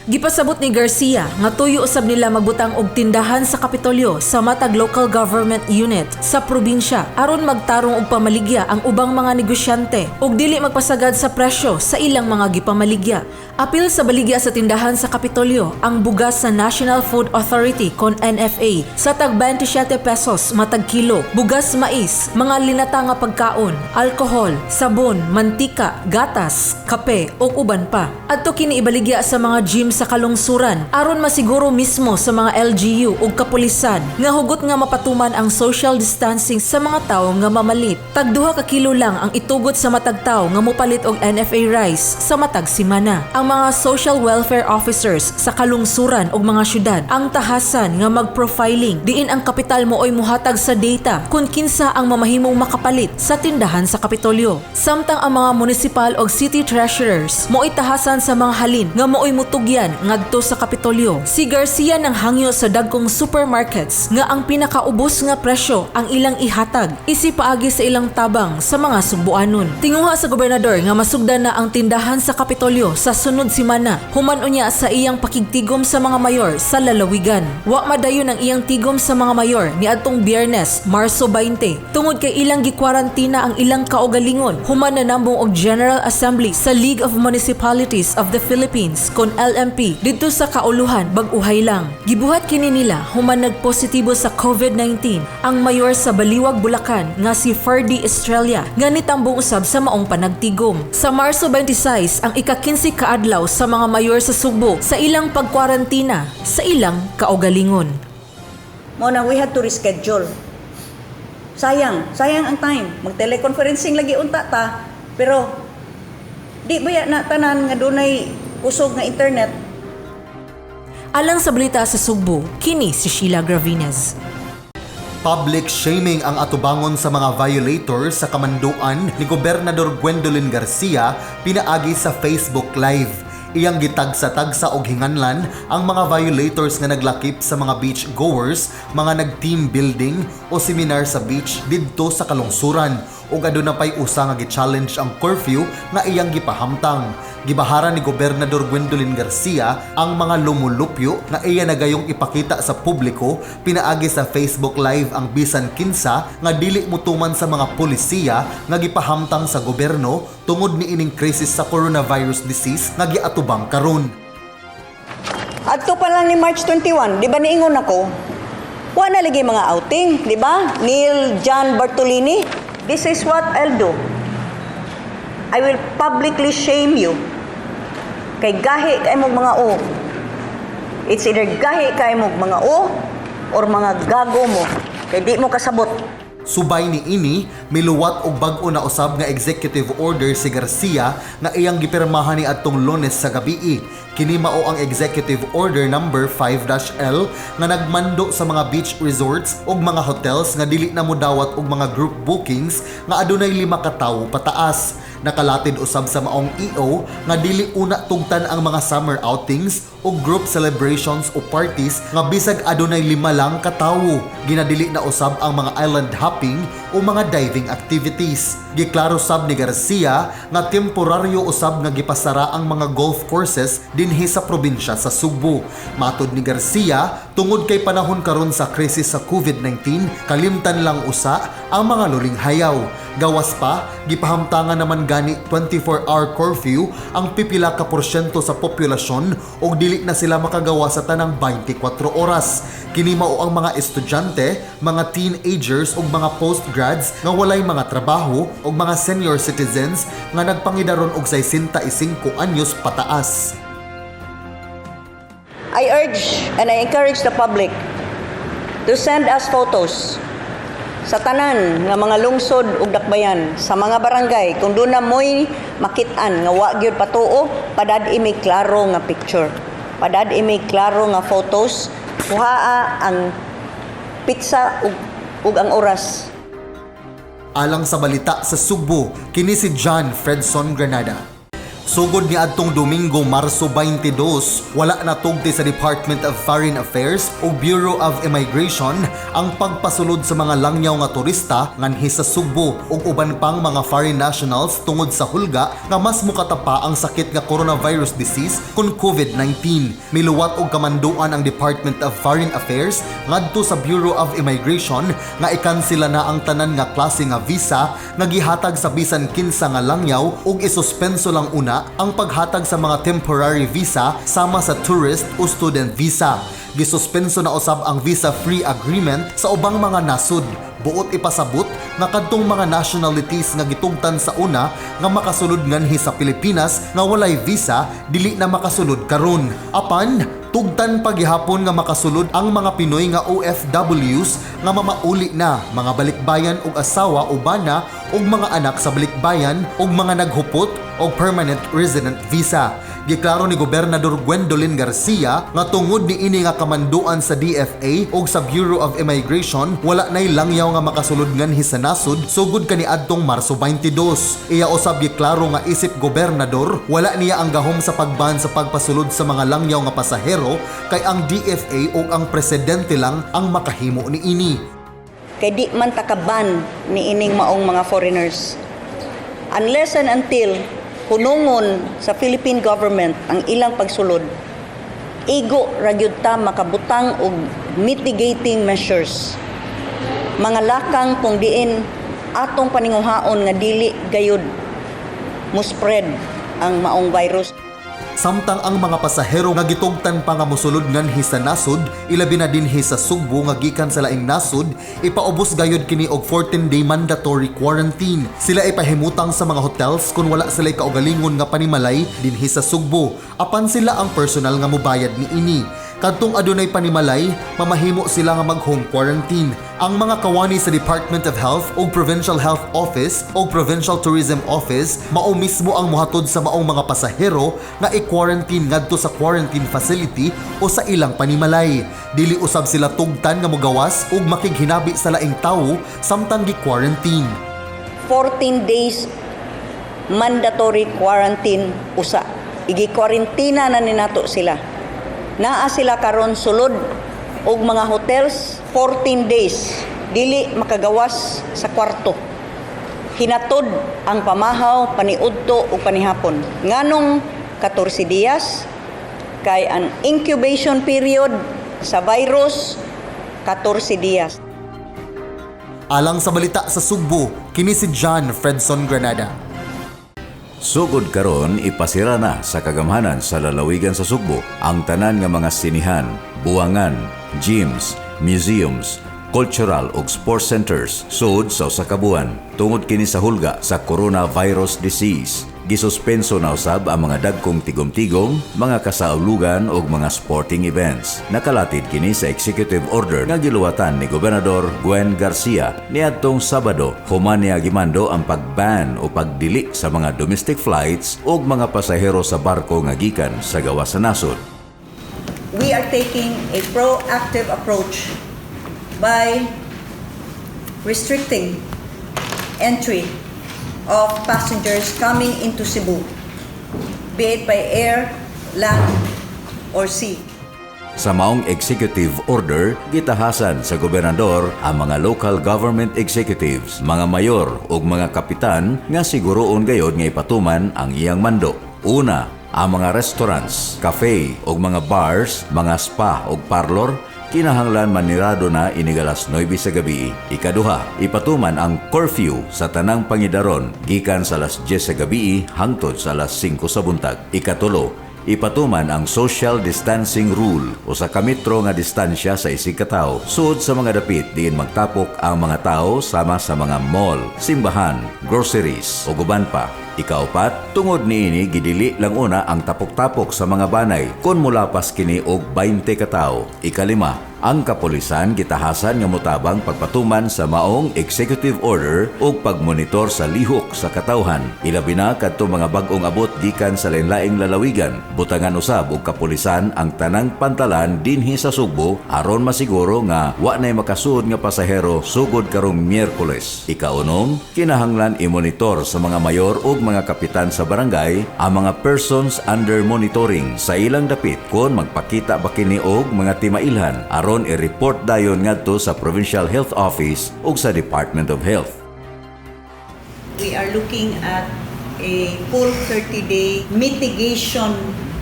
Gipasabot ni Garcia nga tuyo usab nila magbutang og tindahan sa Kapitolyo sa matag local government unit sa probinsya aron magtarong og pamaligya ang ubang mga negosyante ug dili magpasagad sa presyo sa ilang mga gipamaligya. Apil sa baligya sa tindahan sa Kapitolyo ang bugas sa National Food Authority kon NFA sa tag 27 pesos matag kilo, bugas mais, mga linata nga pagkaon, alkohol, sabon, mantika, gatas, kape ug uban pa. Adto kini ibaligya sa mga gym sa kalungsuran aron masiguro mismo sa mga LGU ug kapulisan nga hugot nga mapatuman ang social distancing sa mga tawo nga mamalit. Tag 2 ka kilo lang ang itugot sa matag tawo nga mopalit og NFA rice sa matag simana. Ang mga social welfare officers sa kalungsuran ug mga syudad ang tahasan nga mag-profiling diin ang kapital maoy muhatag sa data kung kinsa ang mamahimong makapalit sa tindahan sa Kapitolyo. Samtang ang mga municipal og city treasurers mo'y tahasan sa mga halin nga maoy mutugyan ngadto sa Kapitolyo. Si Garcia nang hangyo sa dagkong supermarkets nga ang pinakaubos nga presyo ang ilang ihatag isip paagi sa ilang tabang sa mga Sugbuanon. Tinguha sa gobernador nga masugdan na ang tindahan sa Kapitolyo sa sunod simana human unya sa iyang pakigtigom sa mga mayor sa lalawigan. Wa madayon ang iyang tigom sa mga mayor niadtong Biyernes, Marso 20, tungod kay ilang gikwarantina ang ilang kaugalingon human nanambong og General Assembly sa League of Municipalities of the Philippines kon LMP didto sa kauluhan bag-uhay lang. Gibuhat kini nila human nagpositibo sa COVID-19 ang mayor sa Baliwag, Bulacan nga si Ferdy Estrella nga nitambong usab sa maong panagtigom. Sa Marso 26 ang ika-15 kaadlaw sa mga mayor sa Sugbo sa ilang pagkwarantina sa ilang kaugalingon. Mao na we had to reschedule. Sayang, sayang ang time. Mag-teleconferencing lagi unta ta. Pero di ba na tanan nga dunay kusog nga internet? Alang sa Balita sa Sugbo, kini si Sheila Gravines. Public shaming ang atubangon sa mga violators sa kamanduan ni Gobernador Gwendolyn Garcia pinaagi sa Facebook Live. Iyang gitagsa-tagsa og hinganlan ang mga violators nga naglakip sa mga beach goers, mga nag-team building o seminar sa beach didto sa kalungsuran, ug aduna pay usa nga gi-challenge ang curfew nga iyang gipahamtang. Gibahara ni Gobernador Gwendolyn Garcia ang mga lumulupyo nga iya nagayong ipakita sa publiko pinaagi sa Facebook Live ang bisan kinsa nga dili mutuman sa mga polisiya nga gipahamtang sa gobyerno tungod niining krisis sa coronavirus disease nga giatubang karon. Adto pa lang ni March 21, di ba niingon ako? Wa na lagi mga outing, di ba? Neil John Bartolini, this is what I'll do. I will publicly shame you. Kay gahi kay mong mga o. It's either gahi kay mong mga o or mga gago mo. Kay di mo kasabot. Subay ni ini, miluwat og bag-o na usab nga executive order si Garcia nga iyang gipirmahan ni adtong Lunes sa gabii. Kini mao ang Executive Order number 5-L nga nagmando sa mga beach resorts ug mga hotels nga dili na modawat og mga group bookings nga adunay lima ka tawo pataas. Nakalatid usab sa maong EO nga dili una tugtan ang mga summer outings o group celebrations o parties nga bisag adunay lima lang ka tawo. Ginadili na usab ang mga island hopping o mga diving activities. Giklaro sab ni Garcia nga temporaryo usab nga gipasara ang mga golf courses dinhi sa probinsya sa Sugbo. Matod ni Garcia, tungod kay panahon karon sa krisis sa COVID-19, kalimtan lang usa ang mga luling hayaw. Gawas pa, gipahamtangan naman gani 24-hour curfew ang pipila ka porsyento sa populasyon ug dili na sila makagawa sa tanang 24 oras. Kini mao ang mga estudyante, mga teenagers ug mga postgrads nga walay mga trabaho ug mga senior citizens nga nagpangidaron og 65 anyos pataas. I urge and I encourage the public to send us photos. Sa tanan nga mga lungsod ug dakbayan, sa mga barangay, kung duna mo'y makit-an nga wa gyud patuo, padad-i may klaro nga picture. Padad-i may klaro nga photos, kuhaa ang petsa ug ang oras. Alang sa balita sa Sugbo, kini si John Fredson Granada. Sugod ni adtong Domingo, Marso 22, wala na tugti sa Department of Foreign Affairs o Bureau of Immigration ang pagpasulod sa mga langyaw nga turista nganhi sa Sugbo ug uban pang mga foreign nationals tungod sa hulga nga mas mukatapa ang sakit nga coronavirus disease kon COVID-19. Miluwat og kamanduan ang Department of Foreign Affairs ngadto sa Bureau of Immigration nga ikansela na ang tanan nga klase nga visa nga gihatag sa bisan kinsa nga langyaw ug isuspenso lang una ang paghatag sa mga temporary visa sama sa tourist o student visa. Gisuspenso na usab ang visa-free agreement sa ubang mga nasud. Buot ipasabot nga kadtong mga nationalities nga gitugtan sa una nga makasulod nganhi sa Pilipinas nga walay visa, dili na makasulod karon. Apan tugtan pagihapon nga makasulod ang mga Pinoy nga OFWs nga mamauli na, mga balikbayan og asawa o bana og mga anak sa balikbayan og mga naghupot og permanent resident visa. Giklaro ni Gobernador Gwendolyn Garcia nga tungod ni ini nga kamanduan sa DFA og sa Bureau of Immigration, wala nay langyaw nga makasulod nganhi sa nasod sugod kaniadtong Marso 22. Iya usab giklaro nga isip gobernador, wala niya ang gahom sa pagban sa pagpasulod sa mga langyaw nga pasahero kay ang DFA o ang presidente lang ang makahimo niini. Kay di man takaban ni ining maong mga foreigners. Unless and until hunungon sa Philippine government ang ilang pagsulod, igo ra gyud ta makabutang og mitigating measures. Mga lakang kung diin atong paninguhaon nga dili gayud mo spread ang maong virus. Samtang ang mga pasahero nga gitugtan pa nga mosulod nganhi sa nasod, ilabi na dinhi sa Sugbo nga gikan sa laing nasod, ipaubos gayud kini og 14-day mandatory quarantine. Sila ipahimutang sa mga hotels kung wala sila kaugalingon nga panimalay dinhi sa Sugbo. Apan sila ang personal nga mobayad niini. Kadtong adunay panimalay, mamahimo sila nga mag-home quarantine. Ang mga kawani sa Department of Health o Provincial Health Office o Provincial Tourism Office mao mismo ang mohatod sa maong mga pasahero nga i-quarantine ngadto sa quarantine facility o sa ilang panimalay. Dili usab sila tugtan nga mogawas ug makighinabi sa laing tawo samtang gi-quarantine. 14 days mandatory quarantine usa. Igi-quarantina na ni nato sila. Naa sila karon sulod og mga hotels 14 days. Dili makagawas sa kwarto. Hinatod ang pamahaw, paniudto ug panihapon. Nganong 14 dias? Kay ang incubation period sa virus 14 dias. Alang sa balita sa Sugbo, kini si John Fredson Granada. Sugod karon, ipasira na sa kagamhanan sa lalawigan sa Sugbo ang tanan nga mga sinihan, buwangan, gyms, museums, cultural ug sports centers sud sa usa ka buwan tungod kini sa hulga sa coronavirus disease. Gisuspenso na usab ang mga dagkong tigom-tigom, mga kasaulugan ug mga sporting events. Nakalatid kini sa executive order nga giluwatan ni Gobernador Gwen Garcia niadtong Sabado human niya gimando ang pagban o pagdili sa mga domestic flights ug mga pasahero sa barko nga gikan sa gawas sa nasod. We are taking a proactive approach by restricting entry of passengers coming into Cebu, be it by air, land, or sea. Sa maong executive order, gitahasan sa gobernador ang mga local government executives, mga mayor ug mga kapitan nga siguroon gayod nga ipatuman ang iyang mando. Una, ang mga restaurants, cafe ug mga bars, mga spa ug parlor kinahanglan manirado na inig alas 9 sa gabi. Ikaduha, ipatuman ang curfew sa tanang pangidaron gikan sa alas 10 sa gabi hangtod sa alas 5 sa buntag. Ikatulo, ipatuman ang social distancing rule o sa kametro nga distansya sa isig ka tawo sud sa mga dapit diin magtapok ang mga tao sama sa mga mall, simbahan, groceries o uban pa. Ikaupat, tungod niini gidili lang una ang tapok-tapok sa mga banay kung mulapas kini og 20 ka tawo. Ikalima, Ang kapulisan gitahasan nga motabang pagpatuman sa maong executive order ug pagmonitor sa lihok sa katawhan. Ilabi na kadto mga bag-ong abot gikan sa lain-laing lalawigan. Butangan usab og kapulisan ang tanang pantalan dinhi sa Sugbo aron masiguro nga wa nay makasuod nga pasahero sugod karong Miyerkules. Ikaunom, kinahanglan i-monitor sa mga mayor ug mga kapitan sa barangay ang mga persons under monitoring sa ilang dapit kon magpakita ba kini og mga timailhan aron i-report dayon ngadto sa Provincial Health Office ug sa Department of Health. We are looking at a full 30-day mitigation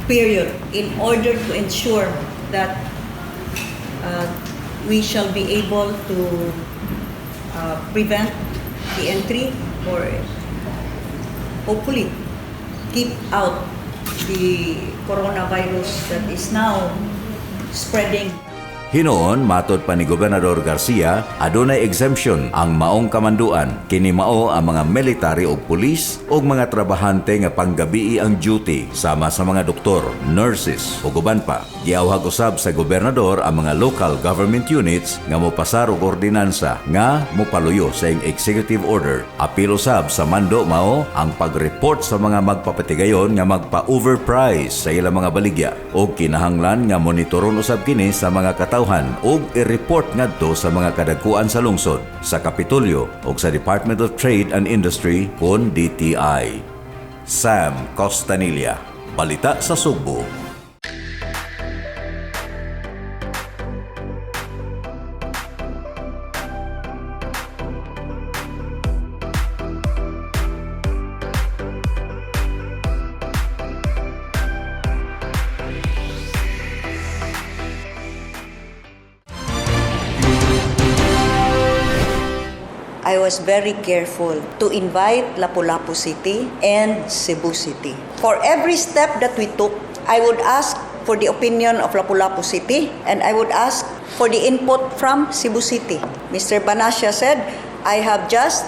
period in order to ensure that we shall be able to prevent the entry or hopefully keep out the coronavirus that is now spreading. Hinuon, matod pa ni Gobernador Garcia, adunay exemption ang maong kamanduan. Kini mao ang mga military ug pulis ug mga trabahante nga panggabii ang duty sama sa mga doktor, nurses ug uban pa. Giawhag usab sa gobernador ang mga local government units nga mopasar og ordinansa nga mopaluyo sa iyang executive order. Apil usab sa mando mao ang pag-report sa mga magpapatigayon nga magpa-overprice sa ilang mga baligya ug kinahanglan nga monitoron usab kini sa mga katawhan ug i-report ngadto sa mga kadagkuan sa lungsod, sa Kapitolyo ug sa Department of Trade and Industry kon DTI. Sam Costanilla, Balita sa Sugbo. I was very careful to invite Lapu-Lapu City and Cebu City. For every step that we took, I would ask for the opinion of Lapu-Lapu City and I would ask for the input from Cebu City. Mr. Banasya said, "I have just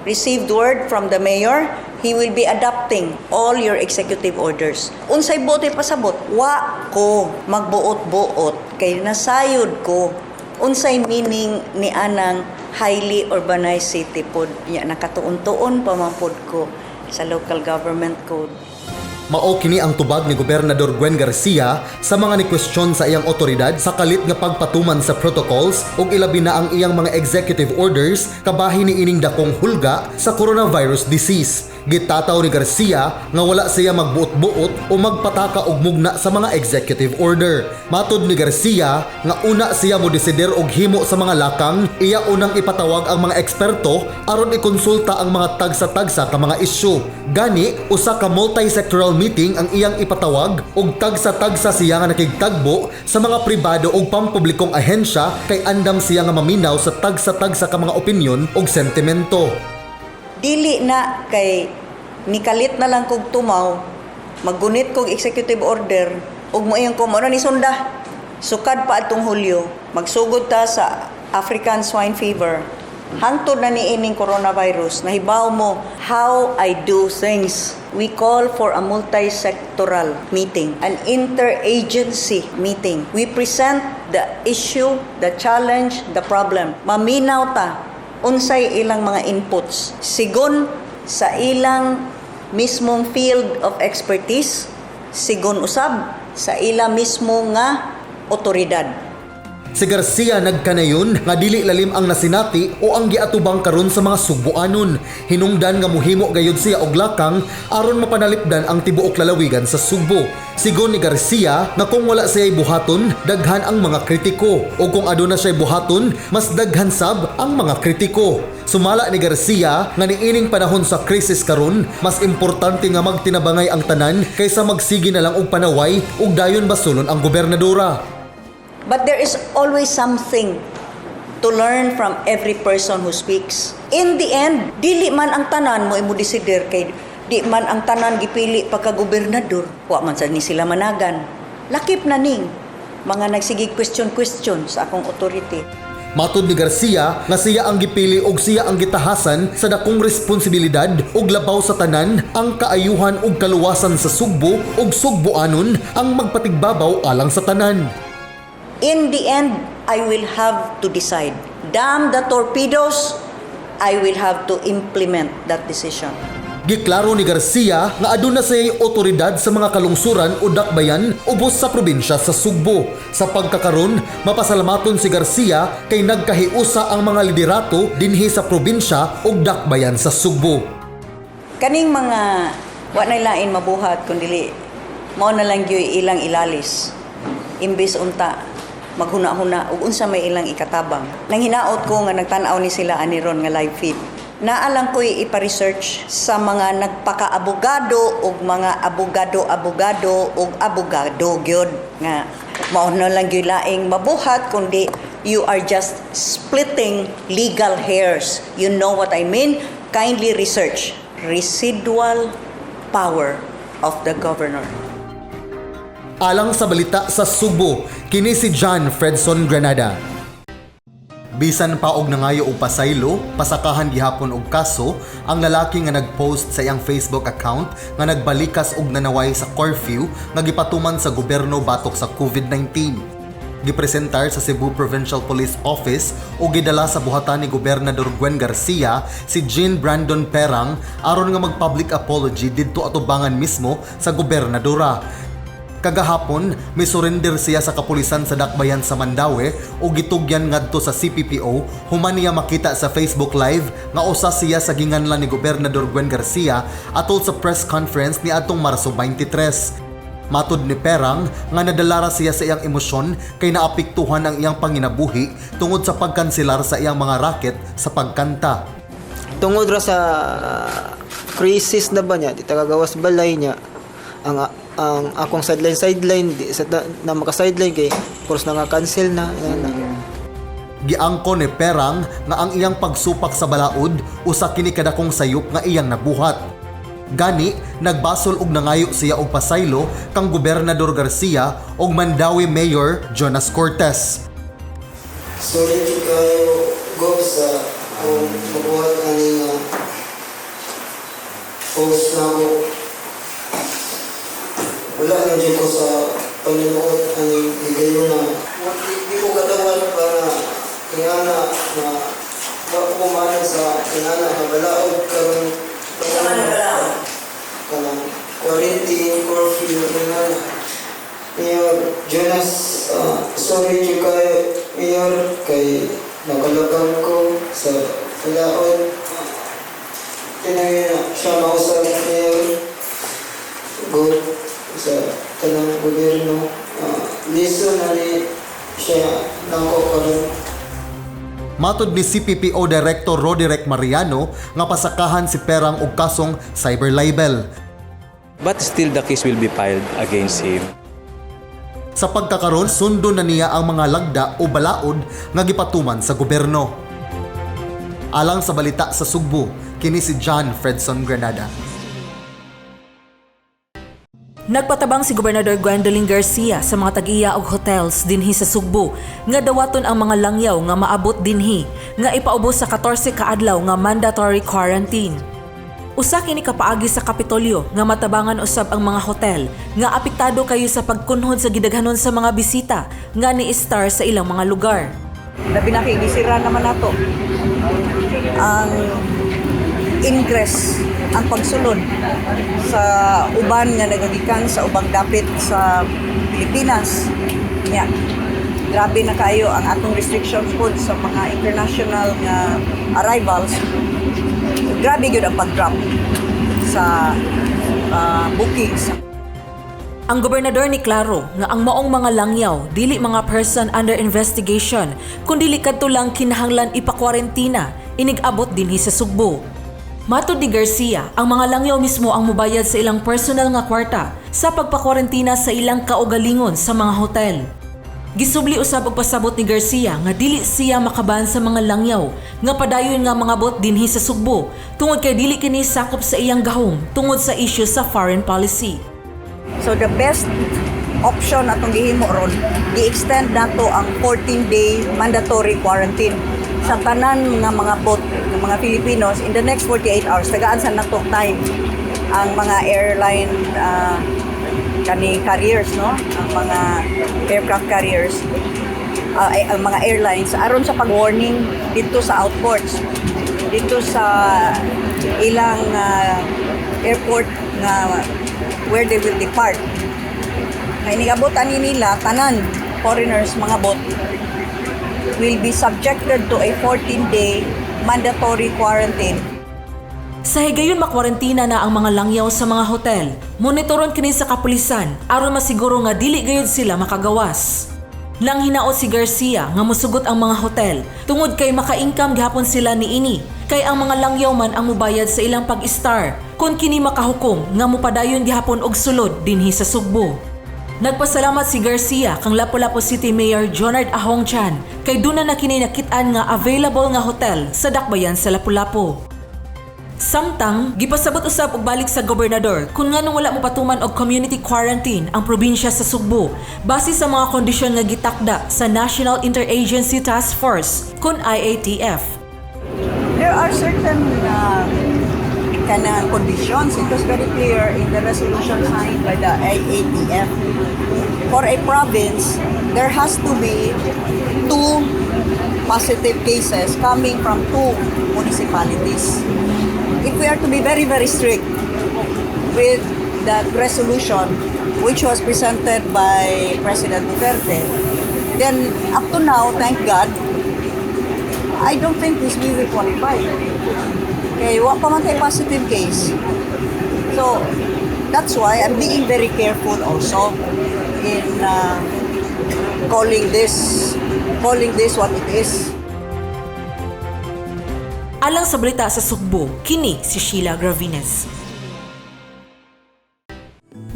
received word from the mayor, he will be adopting all your executive orders." Unsay buot pasabot? Wa ko magbuot-buot kay nasayod ko unsay meaning ni anang highly urbanized city pod. Nya nakatuon-tuon pa man pod ko sa local government code. Mao kini ang tubag ni Gobernador Gwen Garcia sa mga ni-question sa iyang otoridad sa kalit nga pagpatuman sa protocols ug ilabi na ang iyang mga executive orders kabahin ni ining dakong hulga sa coronavirus disease. Gitataw ni Garcia nga wala siya magbuot-buot o magpataka og mugna sa mga executive order. Matod ni Garcia nga una siya mo desider og himo sa mga lakang, iya unang ipatawag ang mga eksperto aron ikonsulta ang mga tagsa-tagsa ka mga isyu. Gani usa ka multi-sectoral meeting ang iyang ipatawag ug tagsa-tagsa siya nga nakigtagbo sa mga pribado ug pampublikong ahensya kay andam siya nga maminaw sa tagsa-tagsa ka mga opinyon ug sentimento. Dili na kay nikalit na lang kog tumaw, maggunit kog executive order ug moingon ko mo na ni sunda. Sukad pa atong Hulyo, magsugod ta sa African swine fever. Hangtod na niining coronavirus, nahibaw mo how I do things. We call for a multi-sectoral meeting, an interagency meeting. We present the issue, the challenge, the problem. Maminaw ta unsay ilang mga inputs sigon sa ilang mismong field of expertise, sigon usab sa ila mismo nga otoridad. Si Garcia nagkanayon nga dili lalim ang nasinati o ang giatubang karon sa mga Sugbuanon. Hinungdan nga muhimo gayud siya og lakang aron mapanalipdan ang tibuok lalawigan sa Sugbo. Sigon ni Garcia nga kung wala siya buhaton, daghan ang mga kritiko, o kung aduna siya buhaton, mas daghan sab ang mga kritiko. Sumala ni Garcia nga niining panahon sa krisis karon, mas importante nga magtinabangay ang tanan kaysa magsige na lang og panaway ug dayon basulon ang gobernadora. But there is always something to learn from every person who speaks. In the end, dili man ang tanan mo imo desider kay di man ang tanan gipili pagka-gobernador. Wa man sa ni sila managan. Lakip na ning mga nagsigig question-question sa akong authority. Matod ni Garcia nga siya ang gipili og siya ang gitahasan sa dakong responsibilidad ug labaw sa tanan ang kaayuhan ug kaluwasan sa Sugbo ug Sugboanon ang magpatigbabaw alang sa tanan. In the end, I will have to decide. Damn the torpedoes, I will have to implement that decision. Giklaro ni Garcia nga aduna siya'y otoridad sa mga kalungsuran o dakbayan ubos sa probinsya sa Sugbo. Sa pagkakaron, mapasalamaton si Garcia kay nagkahiusa ang mga liderato dinhi sa probinsya ug dakbayan sa Sugbo. Kaning mga wa na lain mabuhat kundi mao na lang gyud ilang ilalis. Imbis unta maghuna-huna ug unsa may ilang ikatabang. Nang hinaot ko nga nagtan-aw ni sila ani ron nga live feed. Naa lang ko'y ipa-research sa mga nagpaka-abogado ug mga abogado-abogado ug abogado gyud nga mao na lang gyud laing mabuhat kundi you are just splitting legal hairs. You know what I mean? Kindly research residual power of the governor. Alang sa Balita sa Sugbo, kini si John Fredson Granada. Bisan pa og nangayo og pasaylo, pasakahan gihapon og kaso ang lalaki nga nagpost sa iyang Facebook account nga nagbalikas og nanaway sa curfew nga gipatuman sa gobyerno batok sa COVID-19. Gipresentar sa Cebu Provincial Police Office o gidala sa buhatan ni Gobernador Gwen Garcia si Jean Brandon Perang aron nga mag-public apology didto atubangan mismo sa gobernadora. Kagahapon, may surrender siya sa kapulisan sa Dakbayan sa Mandaue o gitugyan ngadto sa CPPO human niya makita sa Facebook Live nga usa siya sa ginganlan ni Gobernador Gwen Garcia atol sa press conference ni atong Marso 23. Matod ni Perang nga nadala ra siya sa iyang emosyon kay naapektuhan ang iyang panginabuhi tungod sa pagkanselar sa iyang mga raket sa pagkanta. Tungod ra sa crisis na ba niya, di tagagawas balay niya, ang akong sideline sideline di sa na maka sideline kay course na nga cancel na, na. Giangko ni Perang nga ang iyang pagsupak sa balaod usa kini kadakong sayop nga iyang nabuhat. Gani nagbasol og nangayo siya og pasaylo kang Gobernador Garcia ug Mandaue Mayor Jonas Cortez. Sorry jud kayo, Gov, sa akong mabuhat ani nga post na ako. Wala na jud ko sa paninuot ani higayon na di ko katawan para ingana na wa ko kumana sa ingana nga balaod karon, kanang quarantine, curfew, ingana. Mayor Jonas, sorry jud kayo, Mayor, kay nakalabang ko sa balaod. Tinangin na siya mausap, Mayor Go sa tanang gobyerno. Liso na ni siya nako karon. Matod ni CPPO Director Roderick Mariano nga pasakahan si Perang og kasong cyber libel. But still the case will be filed against him. Sa pagkakaron, sundon na niya ang mga lagda o balaod nga gipatuman sa gobyerno. Alang sa Balita sa Sugbo, kini si John Fredson Granada. Nagpatabang si Gobernador Gwendolyn Garcia sa mga tag-iya og hotels dinhi sa Sugbo nga dawaton ang mga langyaw nga maabot dinhi nga ipaubos sa 14 ka adlaw nga mandatory quarantine. Usa kini kapaagi sa Kapitolyo nga matabangan usab ang mga hotel nga apektado kayo sa pagkunhod sa gidaghanon sa mga bisita nga ni-star sa ilang mga lugar. Labi na kay gisira naman nato ang ingress, ang pagsulod sa uban nga nagagikan sa ubang dapit sa Pilipinas. Nya, grabe na kayo ang atong restrictions pod sa mga international nga arrivals. Grabe gyud ang pag-drop sa bookings. Ang gobernador ni klaro nga ang maong mga langyaw dili mga person under investigation kundi kadto lang kinahanglan ipakwarentina inig-abot dinhi sa Sugbo. Matod ni Garcia, ang mga langyaw mismo ang mubayad sa ilang personal nga kwarta sa pagpakwarentina sa ilang kaugalingon sa mga hotel. Gisubli usab og pasabot ni Garcia nga dili siya makaban sa mga langyaw nga padayon nga mangabot dinhi sa Sugbo tungod kay dili kini sakop sa iyang gahom tungod sa issue sa foreign policy. So the best option atong gihimo ron, gi-extend nato ang 14-day mandatory quarantine sa tanan nga mga bot ng mga Filipinos in the next 48 hours. Tagaan sa nato time ang mga airline kani carriers, no, ang mga aircraft carriers. ang mga airlines aron sa pag-warning dito sa outports, dito sa ilang airport nga where they will depart. Nga inigabot ani nila tanan foreigners mga bot will be subjected to a 14-day mandatory quarantine. Sa higayon makwarentina na ang mga langyaw sa mga hotel. Monitoron kini sa kapulisan aron masiguro nga dili gayud sila makagawas. Nang hinaot si Garcia nga mosugot ang mga hotel tungod kay maka-income gihapon sila niini kay ang mga langyaw man ang mubayad sa ilang pag-star kun kini makahukom nga mopadayon gihapon og sulod dinhi sa Sugbo. Nagpasalamat si Garcia kang Lapu-Lapu City Mayor Jonard Ahong Chan kay duna na kini nakit-an nga available nga hotel sa dakbayan sa Lapu-Lapu. Samtang, gipasabot usab og balik sa gobernador kung nganong wala mopatuman og community quarantine ang probinsya sa Sugbo base sa mga kondisyon nga gitakda sa National Interagency Task Force kun IATF. There are certain kanang conditions. It was very clear in the resolution signed by the IATF. For a province, there has to be two positive cases coming from two municipalities. If we are to be very, very strict with that resolution, which was presented by President Duterte, then up to now, thank God, I don't think this will qualify. Okay, wa pa man tay positive case. So, that's why I'm being very careful also in calling this what it is. Alang sa balita sa Sugbo, kini si Sheila Gravines.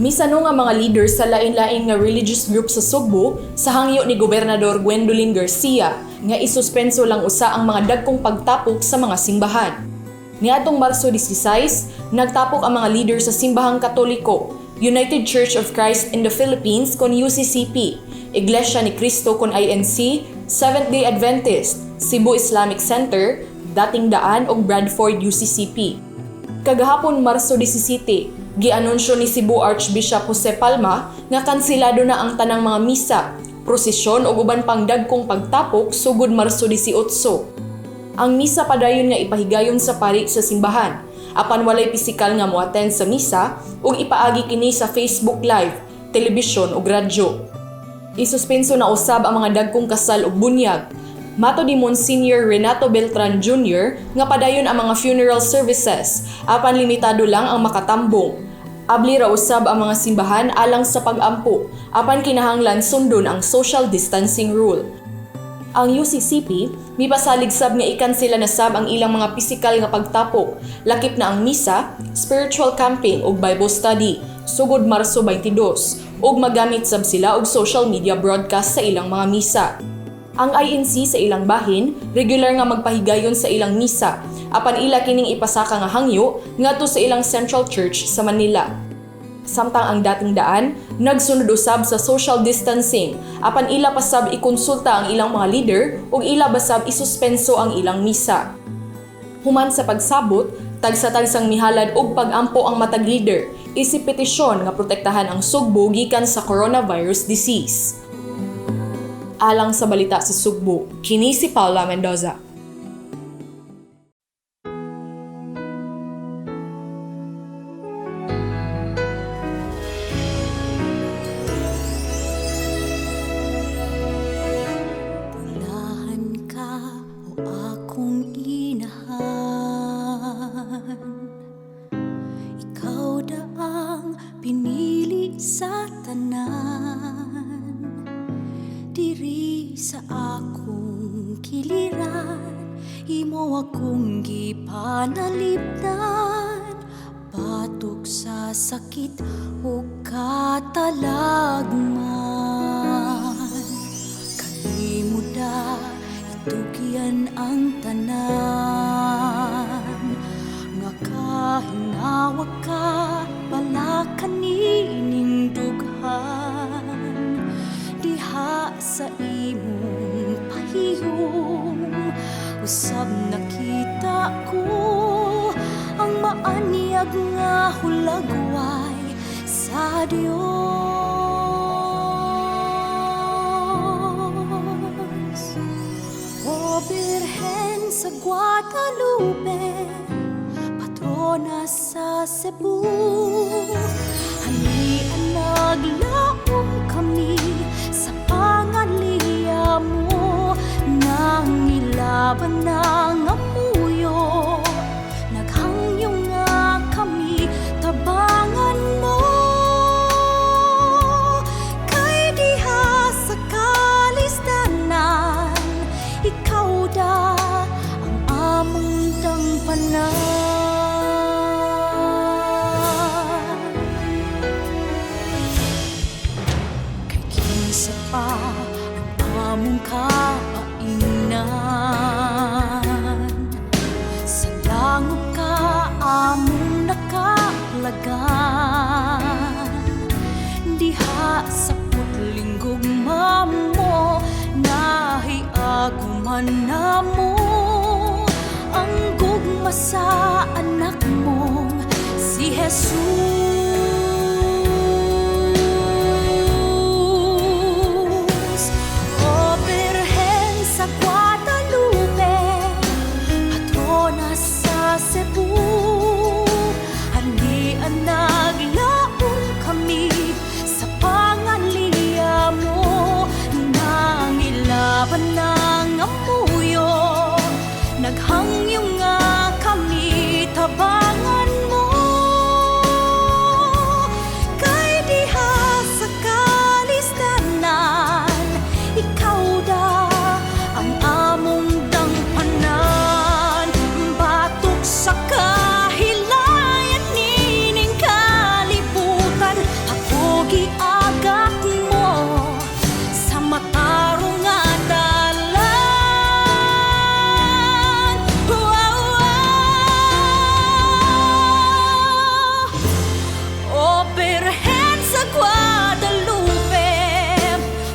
Misano nga mga leaders sa lain-lain nga religious group sa Sugbo sa hangyo ni Gobernador Gwendolyn Garcia nga isuspenso lang usa ang mga dagkong pagtapok sa mga simbahan. Niadtong Marso 16, nagtapok ang mga leader sa Simbahang Katoliko, United Church of Christ in the Philippines kon UCCP, Iglesia ni Cristo kon INC, Seventh-day Adventist, Cebu Islamic Center, Dating Daan ug Bradford UCCP. Kagahapon Marso 17, gianunsyo ni Cebu Archbishop Jose Palma nga kansilado na ang tanang mga misa, prosesyon ug uban pang dagkong pagtapok sugod Marso 18. Ang misa padayon nga ipahigayon sa pari sa simbahan, apan walay pisikal nga moattend sa misa ug ipaagi kini sa Facebook Live, telebisyon ug radyo. Isuspenso na usab ang mga dagkong kasal ug bunyag. Mato ni Monsignor Renato Beltran Jr. nga padayon ang mga funeral services, apan limitado lang ang makatambong. Abli ra usab ang mga simbahan alang sa pag-ampo, apan kinahanglan sundon ang social distancing rule. Ang UCCP mipasalig sab nga ikansela na sab ang ilang mga pisikal nga pagtapok, lakip na ang misa, spiritual camping ug Bible study sugod Marso 22, ug magamit sab sila og social media broadcast sa ilang mga misa. Ang INC sa ilang bahin, regular nga magpahigayon sa ilang misa, apan ila kining ipasaka nga hangyo ngadto sa ilang Central Church sa Manila. Samtang ang Dating Daan, nagsunod usab sa social distancing, apan ila pa sab ikonsulta ang ilang mga leader ug ila ba sab isuspenso ang ilang misa. Human sa pagsabot, tagsa-tagsang mihalad og pag-ampo ang matag leader, isip petisyon nga protektahan ang Sugbo gikan sa coronavirus disease. Alang sa balita sa Sugbo, kini si Paula Mendoza. Pulahan ka o akong inahan, ikaw daang pinili sa tanan. Diri sa akong kiliran, imo akong gipanalipdan. Batok sa sakit o katalagman, kanimo da itugyan ang tanan. Nga kahingawa ka pala kanining dughan, diha sa imong pahiyom usab nakita ko ang maanyag nga hulagway sa Dios. Birhen sa Guadalupe, patrona sa Cebu, Hanian naglaom kami sa pangaliya mo. Nang ilaban ng amuyo, naghangyo nga kami tabangan mo. Kay diha sa kalistanan, ikaw da ang among dangpanan. Kay kinsa pa ang among kapaingnan, sa langop ka among nakaplagan. Diha sa putling gugma mo, nahiaguman na mo ang gugma sa anak mong si Jesus. O Birhen sa Guadalupe, patrona sa Cebu, Hanian naglaom kami sa pangaliya mo. Nang ilaban ng amuyo, naghangyo nga kami tabangan mo. Kay diha sa kalistanan, ikaw da ang among dangpanan. Batok sa kahilayan nining kalibutan, ako giagak mo sa matarong nga dalan. Wow, wow. O Birhen sa Guadalupe,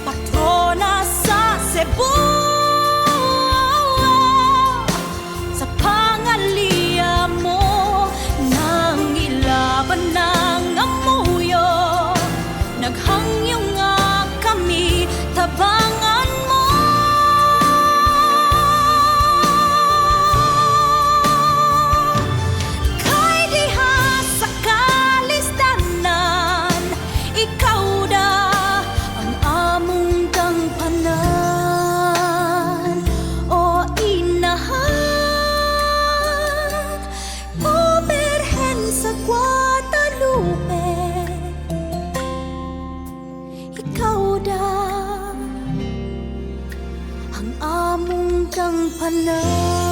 patrona sa Cebu, sa pangaliya mo, nang ilaban ng amuyo, naghangyo nga kami tabangan mo. Kay diha sa kalistanan, ikaw da ang among dangpanan. O inahan, O Birhen sa Guadalupe, ikaw da ang among dangpanan.